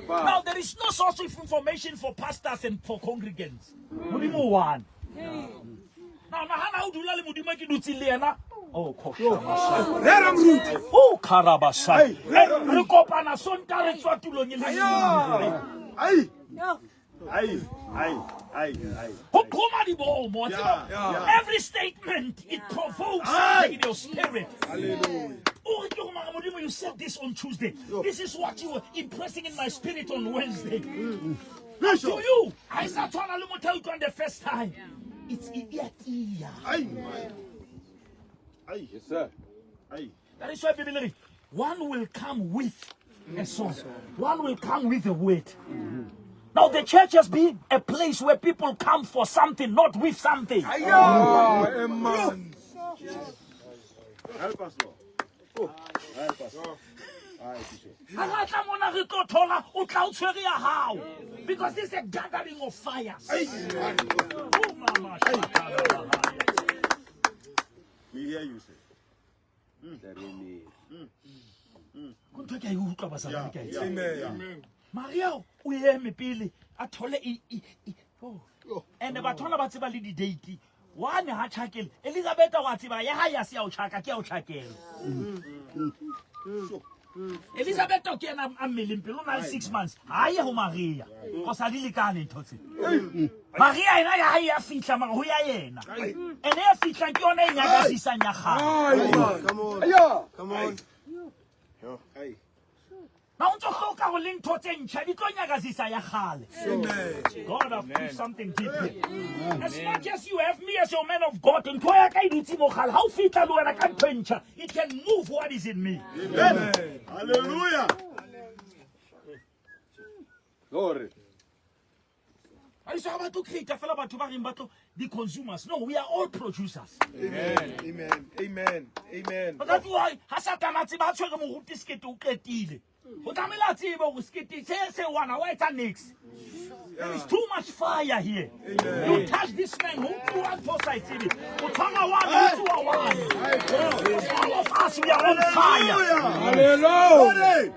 Now there is no source of information for pastors and for congregants. Modimo o one. Now nahana o dula le Modimo e ke dutseng le yena. Oh, kosha. Rera moruti. Oh, karabasa. Re kopana Sontaha re tswa tulong e le nngwe. Ai. Ai. Ai. Ai. Ai. Ho qhoma dibomo, wa tseba. Yeah. Every statement it provokes something in your spirit. Hallelujah. O re ke go mara Modimo, you said this on Tuesday. This is what you were impressing in my spirit on Wednesday. To Bishop. you, ha e sa tshwana le motho a utlwang the first time. It's e a tiya. Ai. Ai. Yes, sir. Ai. That is why Bible re, one will come with a song. One will come with a word. Now the church has been a place where people come for something, not with something. Ah, amen. Help us, Lord. Oh, help us. Ai, Bishop. Ha ra tla mona re tlo thola, o tla o tshwere ya hao. Because this is a gathering of fires. Oh, mama, We hear you say. Ke ntho e ke a e utlwa bazalwane, ke a e tseba. Amen. Maria o eme pele a thole oh. And batho bana ba tseba le di-date. One ha tjhakele Elizabeth wa tseba ya hae ya se ya o tjhaka ke ya o tjhakela. Elizabeth ke yena a mmeleng pele o na le 6 months. Ha ye ho Maria. Cause ha di lekane ntho tse. Maria ena ya hae ya fihla mara ho ya yena. Ene ya fihlang ke yona e nyakasisang ya kgale. Ai, man. Come on. Yeah. Come on. Ai. Na o ntso hloka ho le ntho tse ntjha di tlo nyakasisa ya kgale. Amen. God have put something deep here. As much as you have me as your man of God, ntho ya ka e dutse mo kgale, ha o fihla le wena ka ntho e ntjha, it can move what is in me. Amen. Hallelujah. Glory. Ha di so ha ba tlo create fela batho ba reng ba tlo the consumers. No, we are all producers. Amen. Amen. Amen. Amen. Ba ka tloha ha Satana a tseba a tshwere moruti sekete o qetile. Ho tlamehile a tsebe hore sekete se se wana wa etsa niks. There is too much fire here. You touch this man, ho tloha ntho o sa e tsebe. O tshwara one, ho tsoha one. All of us, we are on fire. Hallelujah.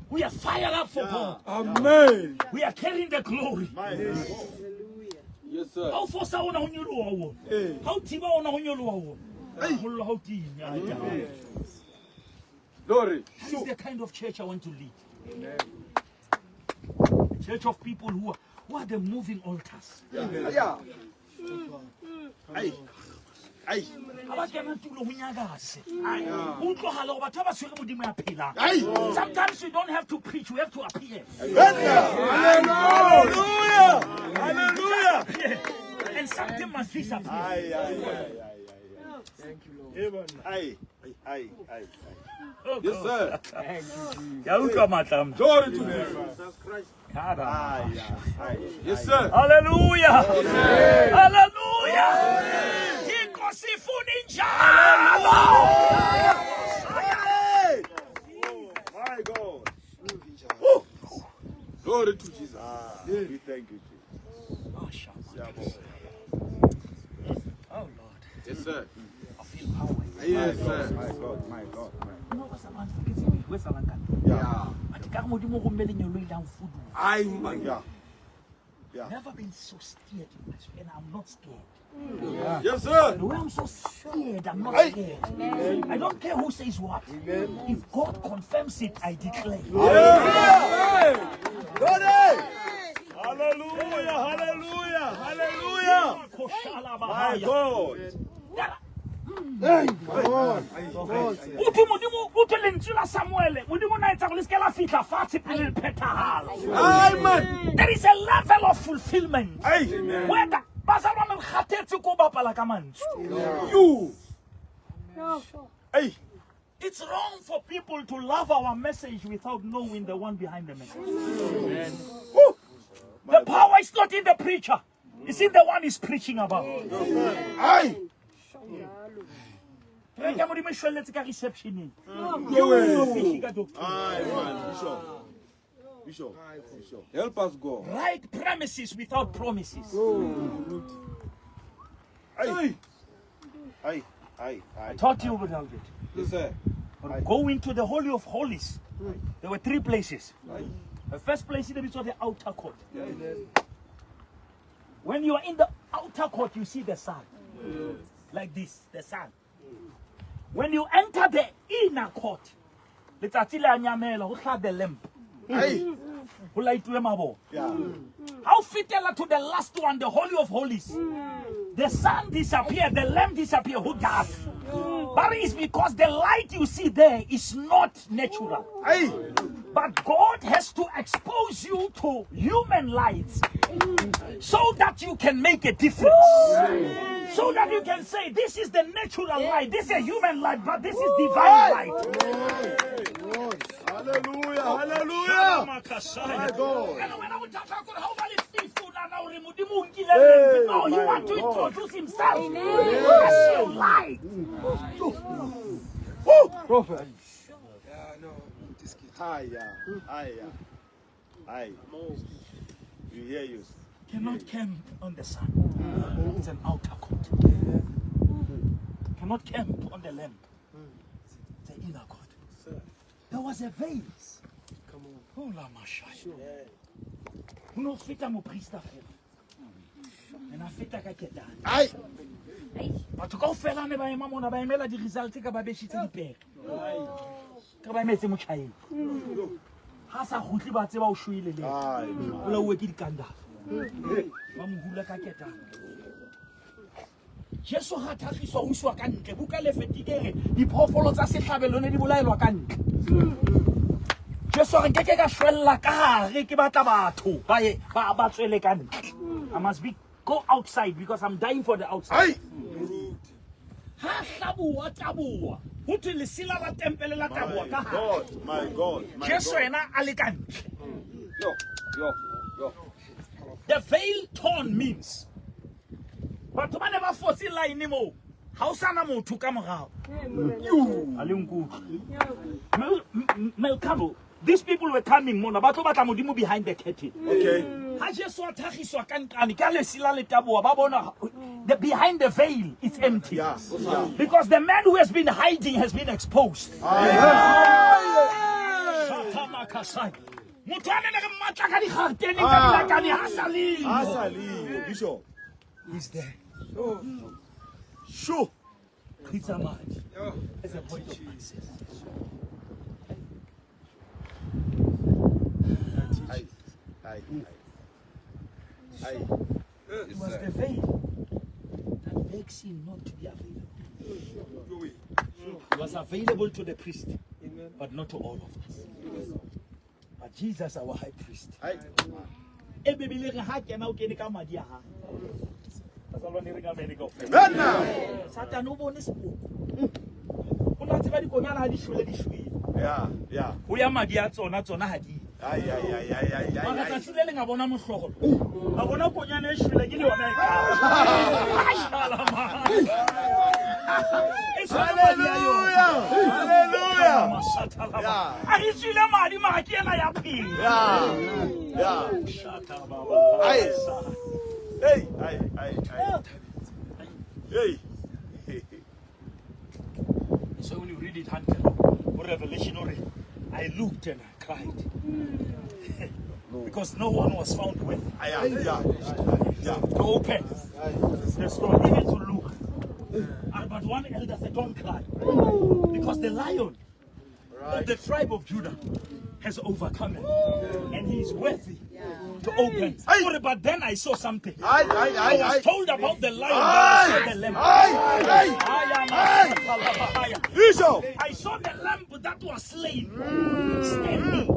We are fired up for God. Amen. We are carrying the glory. Yes, sir. Ha o fosa ona ho nyoloha ona. Ha o thiba ona ho nyoloha ona. Mollo ha o time, aletare. Glory. That is the kind of church I want to lead. A church of people who are the moving altars. Yeah. Ai. Ai. Ha ba kena tulo ho nyakase. Ho utlwahala hore batho ba ba tshwere Modimo ya phelang. Ai. Sometimes we don't have to preach, we have to appear. Hallelujah. Hallelujah. Appear. And something must disappear. Ai, ai, ai, ai, ai. Thank you, Lord. Ai, ai, ai, ai. Yes, sir. Ke a utlwa matla a Modimo. Glory to Jesus. Ai, ai. Yes, sir. Hallelujah. Hallelujah. Thixo sifuna injalo. My God. Glory to Jesus. We thank you, Jesus. Oh Lord. Yes, sir. I feel power. Yes, sir. My God, my God, my God. You know what's ke tsebe ho etsahalang ka nna. Yeah. But ka re Modimo o rommele nyolo ile a mfuduwa. Ai, man. Yeah. Yeah. Never been so scared in my life, and I'm not scared. Yes, sir. The way I'm so scared, I'm not scared. I don't care who says what. If God confirms it, I declare. Hallelujah, hallelujah, hallelujah. My God. Uthi Modimo, uthi lentswe la Samuel, Modimo na etsa hore le se ke la fihla fatshe pele le phethahala. Amen. There is a level of fulfillment. Where the bazalwane re kgathetse ko bapala ka mantswe. You. Hey. It's wrong for people to love our message without knowing the one behind the message. Woo! The power is not in the preacher. It's in the one he's preaching about. Ai. Kereke ya Modimo e shwelletse ka receptioneng. Yo. Fishi ka doctrine. Ai man, Bishop. Bishop. Bishop. Help us go. Right premises without promises. Ai. Ai. Ai. Ai. I taught you about it. Yes, sir. Go into the Holy of Holies. There were three places. The first place is the outer court. When you are in the outer court, you see the sun. Like this, the sun. When you enter the inner court, letsatsi le a nyamela, ho hlaha the lamp. Ai. Ho laituwe mabone. Yeah. How fitela to the last one, the Holy of Holies. The sun disappeared, the lamp disappeared. Who does? But it's because the light you see there is not natural. Ai. But God has to expose you to human lights so that you can make a difference. So that you can say, this is the natural light, this is a human light, but this is divine light. Hallelujah. Hallelujah. My God. And when I would talk about how many people are now Modimo o nkile lamp. No, he my want to God. introduce himself as your light. Prophet. Yeah, no, this kid. Ai. Ai. Ai. You hear you. Cannot camp on the sun. It's an outer court. Cannot camp on the lamp. It's an inner court. There was a veil. Come on. Oh, la mashaya. Ho no feta moprista fela. Ena feta ka ketane. Ai. Batho kaofela ne ba ema mona ba emela di-results ka ba bešitse dipere. Ka ba emetse motjhaeng. Ha sa kgutle ba tseba o shwele le. Ai. Bolauwe ke dikandala. Ba mo hula ka ketane. Jesu ha thagiswa o iswa ka ntle. Buka Lefetike e re diphoofolo tsa sehlabelo ne di bolaelwa ka ntle. Jesu a re nkeke ka shwella ka hare ke batla batho ba ye ba ba tswele ka ntle. I must be go outside because I'm dying for the outside. Ai. Ha hlaboa taboa. Ho thwe lesela la tempele la taboa My ka hare. God. My God. My Jesu God. yena a le ka ntle. Yo. Yo. Yo. The veil torn means batho ba ne ba fotse line moo ha o sana motho ka morao. A le nkutlwe. Melkabo, these people were coming mona ba tlo batla Modimo behind the curtain. Okay. Ha Jesu a thagiswa ka nqane ka lesela le taboa ba bona the behind the veil is empty. Yeah. Yeah. Because the man who has been hiding has been exposed. Shatamakasai. Motho a ne re mmatla ka digareteneng tsa dilakane ha sa le yo. Asali. Bishop. He's there. Sure. Qhitsa madi Yeah. as a point of access. Ai. Ai. Ai. It was the veil that makes him not to be available. He was available to the priest, Amen. but not to all of us. But Jesus, our high priest, Ai. e Bibele re ha kena o kene ka madi a hae. Bazalwane re ka amen kaofela. Amen now. Satane o bone sepoko. O na tseba dikonyana ha di shwele di shwele. Yeah. Yeah. Ho ya madi a tsona tsona ha di. Ai ai ai ai ai ai. Mara ai. tsatsi le leng a bona mohlolo. A bona konyana e shwele ke le yona e ka. Shalama. E tshwana madi a yona. Hallelujah. Mashatalaba. Yeah. A e tswile madi mara ke ena ya phela. Yeah. Yeah. Shatababa. Ai. Hey. Ai. Ai. Ai. Hey. So when you read it, Hunter, or Revelation, or I looked and I cried. Because no one was found worthy Ai. Yeah. Yeah. to open the scroll, even to look. But one elder said, don't cry. Because the lion of the tribe of Judah has overcome it. And he is worthy to open. Aye. But then I saw something. Ai. Ai. I Ai. was Ai. told about the lion, but I saw the lamb. Ai. Ai. Bishop. I saw the lamb that was slain standing.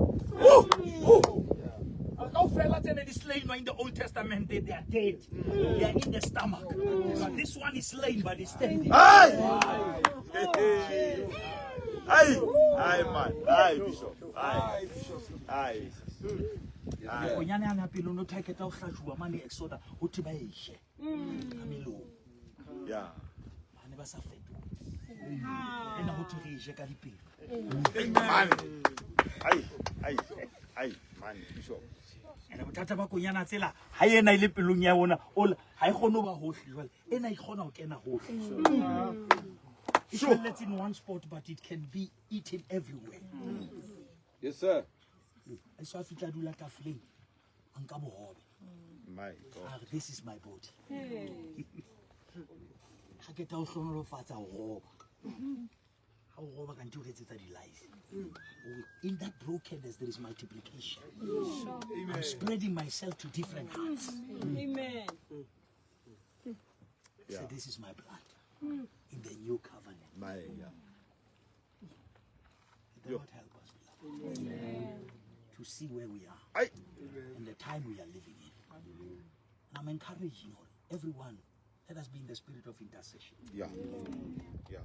Kaofela tse ne di slain in the Old Testament, they are dead. They are in the stomach. But this one is slain, but is standing. Ai. Ai, ai man. Ai bishop. Ai. Ai. Konyana yana pele o no thaketa ho hlajuwa mane Exoda ho thwe ba e je ka melomo. Yeah. Ba ne ba sa fetohe. Ena ho thwe re e je ka dipelo. Man. Ai, ai, ai man bishop. Ene bothata ba konyana tsela ha ena e le pelong ya bona ola ha e kgone ho ba hohle jwale. Ena e kgona ho kena hohle. It felletse in one spot but it can be eaten everywhere. Yes, sir. A so a fihla a dula tafoleng a nka bohobe. My God. A re this is my body. Ha ke tla o hlohonolofatsa ho roba. Ha o roba kanthe o re etsetsa di-lies. In that brokenness there is multiplication. I'm spreading myself to different hearts. Amen. Yeah. Say this is my blood in the new covenant. My yeah. The Lord help us, beloved, to see where we are Ai. and the time we are living in. And I'm encouraging all, everyone, let us be in the spirit of intercession. Yeah. Yeah.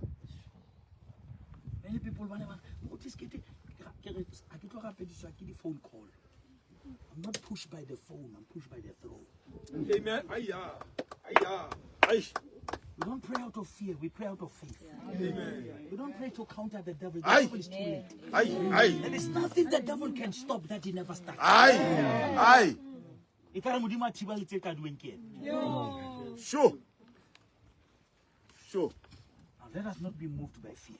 Many people ba ne ba re, "Otis, ke ke re, ha ke tlo rapediswa ke di-phone call. I'm not pushed by the phone, I'm pushed by the throne. Amen. Aya. Aya. Ai. We don't pray out of fear, we pray out of faith. Amen. We don't pray to counter the devil. The Aye. devil is too late. Ai, ai. There is nothing the devil can stop that he never started. Ai. Ai. E ka re Modimo a thiba le tse kaduweng ke ena. Sure. Sure. Now, let us not be moved by fear.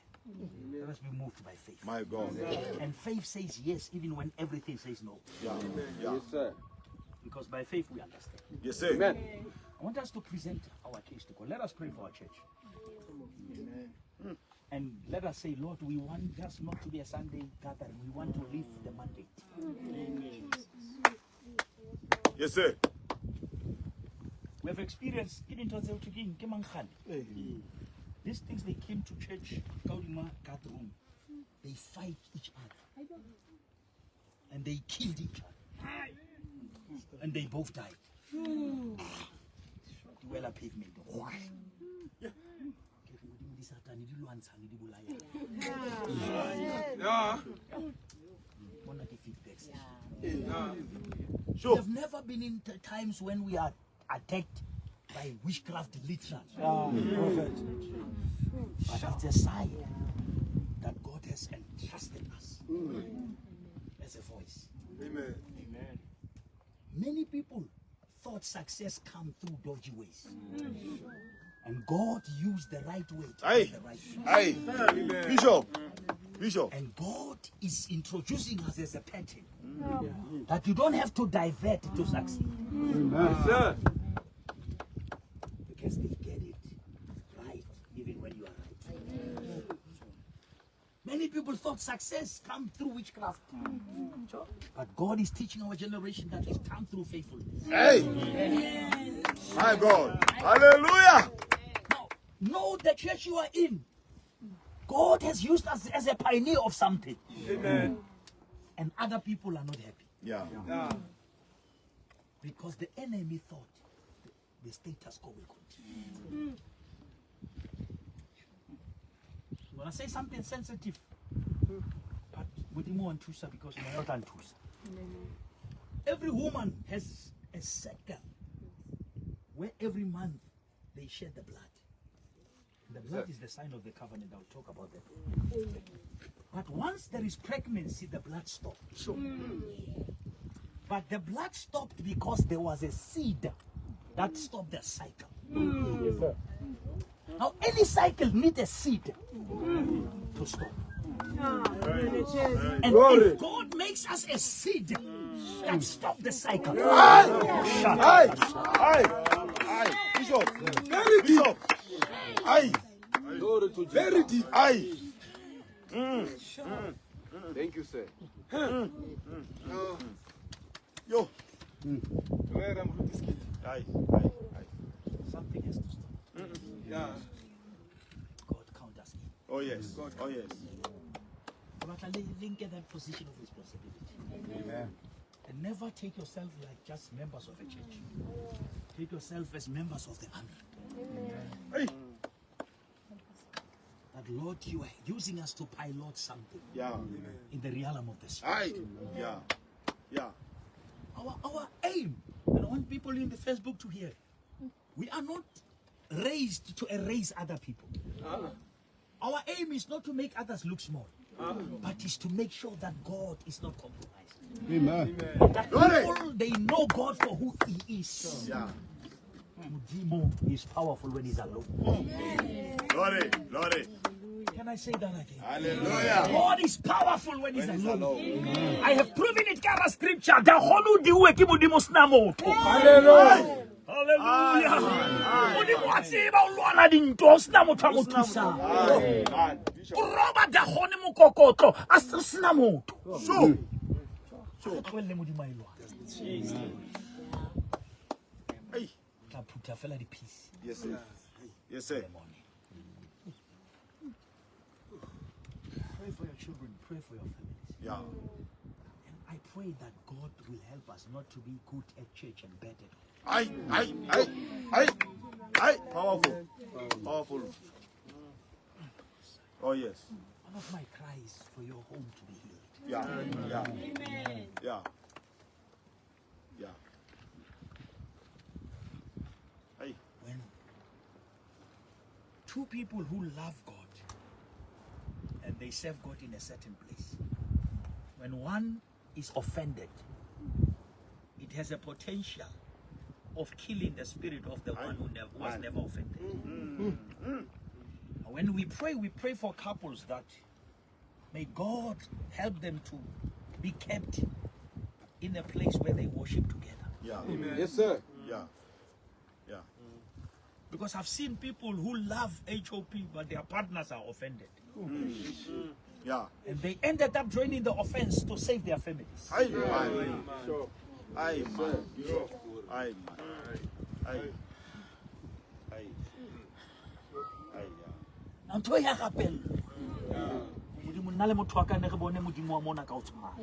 Let us be moved by faith. My God. And faith says yes, even when everything says no. Yeah. Yeah. Yes, sir. Because by faith we understand. Yes, sir. Amen. I want us to present our case to God. Let us pray for our church. And let us say, Lord, we want just not to be a Sunday gathering. We want to live the mandate. Yes, sir. We have experienced ke dintho tseo thwe keng, ke mankgane. These things, they came to church, ka hodima guard room. They fight each other. And they killed each other. And they both died. Di wela pavement. Ke re Modimo di Satane di lwantshane di bolayana. Yeah. Mona ke feedback session. Yeah. Sure. We have never been in times when we are attacked by witchcraft literally. But it's a sign that God has entrusted us as a voice. Amen. Amen. Many people thought success come through dodgy ways. And God used the right way to Aye. get the right thing. Ai. Bishop. Bishop. And God is introducing us as a pattern that you don't have to divert to succeed. Yes, sir. Because they get it right even when you are right. Many people thought success come through witchcraft. But God is teaching our generation that it comes through faithfulness. Hey. My God. Hallelujah. Now, know the church you are in. God has used us as a pioneer of something. Amen. And other people are not happy. Yeah. Yeah. Because the enemy thought the status quo will continue. I'm gonna say something sensitive. But Modimo wa nthusa because moya o tla nthusa. Every woman has a cycle where every month they shed the blood. The blood is the sign of the covenant. I'll talk about that. But once there is pregnancy, the blood stopped. But the blood stopped because there was a seed that stopped the cycle. Now, any cycle needs a seed to stop. And if God makes us a seed that stops the cycle, shut Aye. up. Aye. Aye. Bishop. Very deep. Bishop. Aye. Glory to Jesus. Very deep. Aye. Thank you, sir. Yo. Where I'm with this kid. Aye. Aye. Aye. Something has to stop. Yeah. God count us in. Oh yes. Oh yes. But link that position of responsibility. Amen. And never take yourself like just members of a church. Take yourself as members of the army. Hey. That Lord, you are using us to pilot something Yeah. in the realm of the spirit. Aye. Yeah. Yeah. Our aim, and I want people in the Facebook to hear, we are not raised to erase other people. Our aim is not to make others look small, but is to make sure that God is not compromised. Amen. That people, they know God for who He is. Yeah. Modimo is powerful when He's alone. Glory. Glory. Can I say that again? Hallelujah. God is powerful when He's When he's alone. alone. I have proven it ka scripture. Da kgone ho diuwe ke Modimo sena motho. Hallelujah. Hallelujah. Modimo wa tseba o lwana dintwa, o sena motho a mo thusang. Aye. Man. Bishop. O roba Dagone mokokotlo, a sena motho. So. Re tlohelle Modimo a e lwana. Hey. Tla phutha fela di-piece Yes, sir. Yes, sir. in the morning. Pray for your children, pray for your families. Yeah. And I pray that God will help us not to be good at church and bad at home. Aye. Aye. Aye. Aye. Aye. Powerful. Powerful. Oh, yes. One of my cries for your home to be healed. Yeah. Yeah. Yeah. Yeah. Aye. When two people who love God and they serve God in a certain place, when one is offended, it has a potential of killing the spirit of the one who was never offended. And when we pray for couples that may God help them to be kept in a place where they worship together. Yeah. Amen. Yes, sir. Yeah. Yeah. Because I've seen people who love HOP, but their partners are offended. Yeah. And they ended up joining the offense to save their families. Aye, man. Sure. Aye, man. Aye, man. Aye. Aye. Aye, yeah. Ntho ya rapellwa. Modimo nna le motho wa ka ne re bone Modimo wa mona ka o tshwana.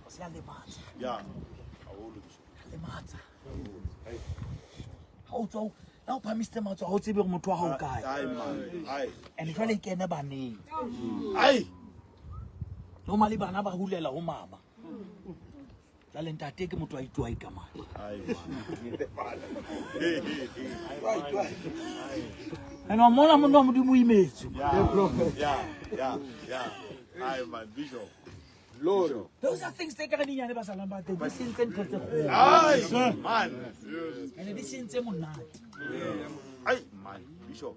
O se a lematsa. Yeah. Lematsa. Ha o tswa la o phamisitse matsoho, ha o tsebe hore motho wa hao o kae. Aye, man. Aye. And jwale e kene baneng. Aye. Normally bana ba hulela ho mama. Jwale ntate ke motho a itwai ka mane. Aye, man. And wa mona monna wa Modimo o imetswe. Yeah. Yeah. Yeah. Yeah. Aye, man. Bishop. Glory. Those are things tse ka re dinyane ba salang ba teng. Di sentse ntho tse kgolo. Aye, man. And di sentse monate. Aye, man. Bishop.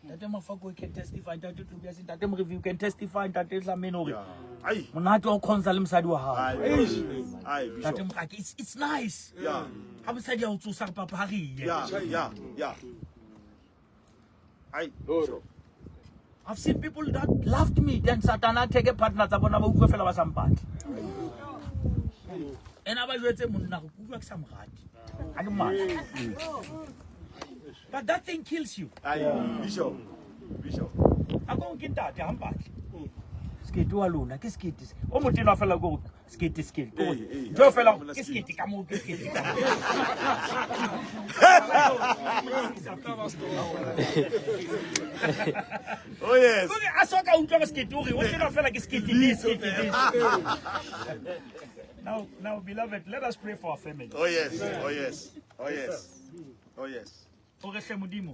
Ntate Mafako can testify, Ntate Tobias, Ntate Morevi can testify, Ntate Dlamini hore Yeah. Aye. monate wa ho khonza le mosadi wa hao. Aye. Aye, Ntate Bishop. Morake, it's nice. Yeah. Ha mosadi a o tsosa re papa ha re ye. Yeah. Yeah. Yeah. Aye. Glory. I've seen people that loved me, then Satana take a partner tsa bona ba utlwe fela ba sa mpatle. Ena ba jwetse monna go utlwa ke sa mo rate. Ha ke mmatle. But that thing kills you. Aye, Bishop. Bishop. A ko nke ntate ha mpatle. Sekete wa lona ke sekete. O motena fela go sekete sekete. Ee, ee. Ntho fela ke sekete ka moo ke sekete ka moo. Oh, yes. Kore a soka utlwa sekete o re o tena fela ke sekete le sekete le. Now, beloved, let us pray for our family. Oh, yes. Oh, yes. Oh, yes. Oh, yes. O re hle Modimo.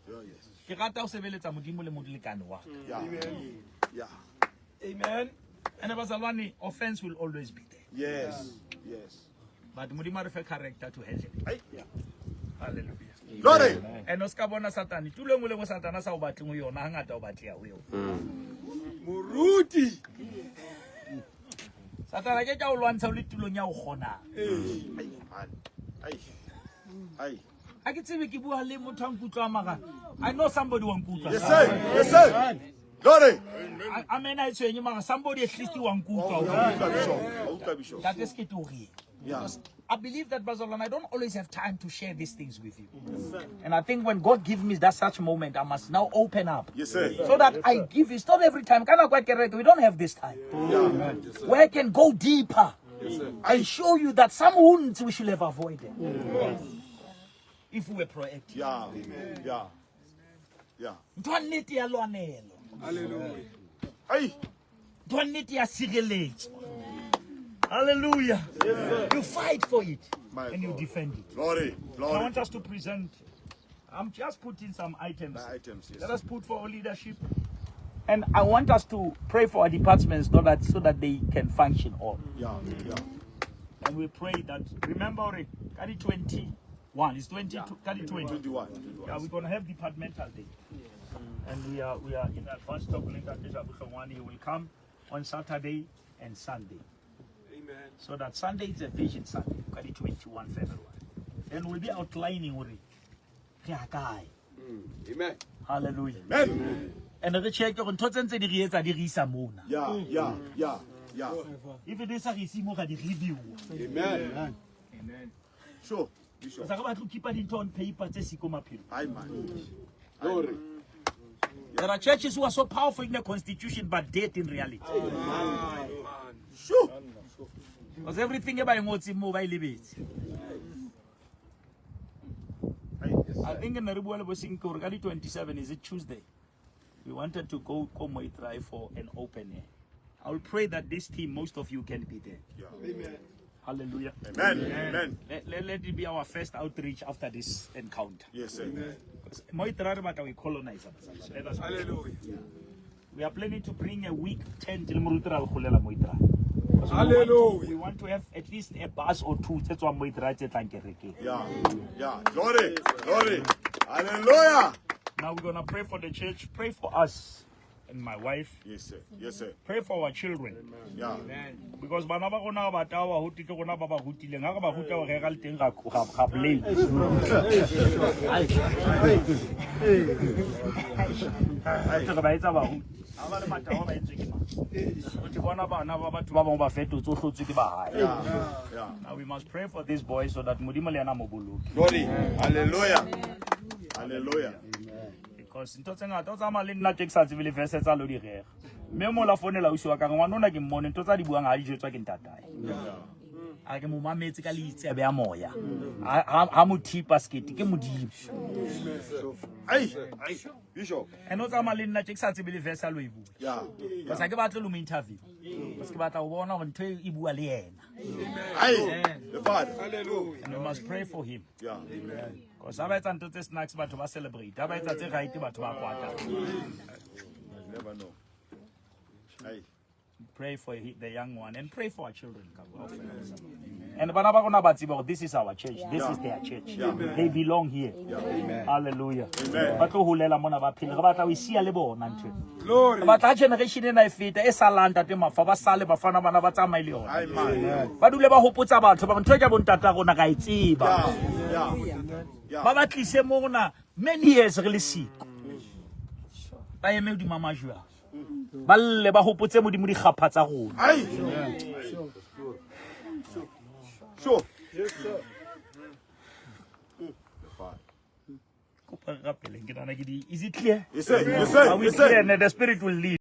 Oh, yes. Ke rata ho sebeletsa Modimo le molekane wa ka. Yeah. Yeah. Amen. And bazalwane, offense will always be there. Yes. Yes. But Modimo a re fe character to handle it. Aye. Hallelujah. Glory. And o ska bona Satane, tulo e nngwe le nngwe Satane a sa o batleng ho yona, hangata o batleha ho yona. Moruti. Satane a ke ke a o lwantsha o le tulong ya o kgonang. Aye, man. Aye. Aye. Ha ke tsebe ke bua le motho a nkutlwang mara I know somebody wa nkutlwa. Yes, sir. Yes, sir. Glory. Amen a e tshwenye mara somebody at least wa nkutlwa. Utlwa Bishop. Utlwa Bishop. Ntate Sekete o reng? Yeah. I believe that, Bazalwane, I don't always have time to share these things with you. And I think when God gives me that such moment, I must now open up. Yes, sir. So that I give. It's not every time. We don't have this time. Yeah. Where I can go deeper Yes, sir. and show you that some wounds we should have avoided. if we were proactive. Yeah. Yeah. Yeah. Ntho ya nnete ya lwanelo. Hallelujah. Ai. Ntho ya nnete ya sireletso. Hallelujah. You fight for it My And you God. defend it. Glory. I Glory. want us to present. I'm just putting some items. The items, yes. Let us put for our leadership. And I want us to pray for our departments so that they can function all. Yeah. Yeah. And we pray that, remember, Kadi 21. It's 22, Kadi 20. 21. Yeah, we're gonna have departmental day. And we are in advance talking that He will come on Saturday and Sunday. Amen. So that Sunday is a Vision Sunday, Kadi 21 February. Then we'll be outlining hore re ya kae. Amen. Hallelujah. Amen. And re check gore ntho tse ntse di re etsa di re isa mona. Yeah. Yeah. Yeah. Yeah. If di sa re ise mo ga di review. Amen. Sure. Bishop. Sa re batla ho keepa dintho on paper tse siko maphelo. Ai man. Glory. There are churches who are so powerful in the constitution but dead in reality. Sure. Because everything e ba e ngotseng moo ba e lebetse. Ai. I think in re bua le bo Senke hore ka di 27 is it Tuesday? We wanted to go ko Moitrai for an open air. I will pray that this team, most of you can be there. Yeah. Amen. Hallelujah. Amen. Amen. Let it be our first outreach after this encounter. Yes, sir. Moitrai re batla ho e colonize. Let us pray. Hallelujah. We are planning to bring a week tent le moruti ra le golela Moitrai. Hallelujah. We want to have at least a bus or two tse tswang Moitrai tse tlang kerekeng. Yeah. Yeah. Glory. Glory. Hallelujah. Now we're gonna pray for the church. Pray for us and my wife. Yes, sir. Yes, sir. Pray for our children. Yeah. Because bana ba rona ba tawa ho ke rona ba ba rutileng. Ha re ba ruta ho rera le teng ra blame. Re ba etsa baruti. Ha ba le matawa ba etswe ke mang? O te bona bana ba batho ba bangwe ba fetotse o hlotswe ke ba hae. Yeah. Now we must pray for this boy so that Modimo le yena a mo boloke. Glory. Hallelujah. Hallelujah. Because ntho tse ngata o tsamaya le nna tje ke sa tsebe le verse tsa lo di rera. Mme mola founela ausi wa ka re ngwana ona ke mmone ntho tsa di buang ha di jwetswa ke ntatae. A ke mo mametse ka leitsebe ya moya. Ha mo thipa sekete ke Modimo. Ai. Bishop. And o tsamaya le nna tje ke sa tsebe le verse a lo e bua. Yeah. Because ha ke batle lo mo interview. Because ke batla ho bona hore ntho e bua le yena. Ai. The Father. Hallelujah. And we must pray for him. Yeah. Because ha ba etsa ntho tse snacks batho ba celebrate. Ha ba etsa tse right batho ba kwata. You never know. Ai. Pray for the young one and pray for our children. And bana ba rona ba tsebe hore this is our church. This is their church. Yeah. They belong here. Yeah. Hallelujah. Amen. Ba tlo holela mona ba phele. Re batla ho e siya le bona ntho ena. Glory. Re batla ha generation ena e feta e salang ntate Mafa ba sale bafana bana ba tsamaye le yona. Ai man. Ba dule ba hopotsa batho ba re ntho e ke bontata rona ka e tseba. Yeah. Yeah. Yeah. Ba ba tlise mona many years re le siko. Ba eme hodima majwe a. Ba lle ba hopotse Modimo dikgapha tsa rona. Ai. Sure. Yes, sir. The Father. Kopa re rapeleng, ke nahana ke di- Is it clear? Yes, sir. Yes, sir. Are we Yes, sir. clear? And the spirit will lead.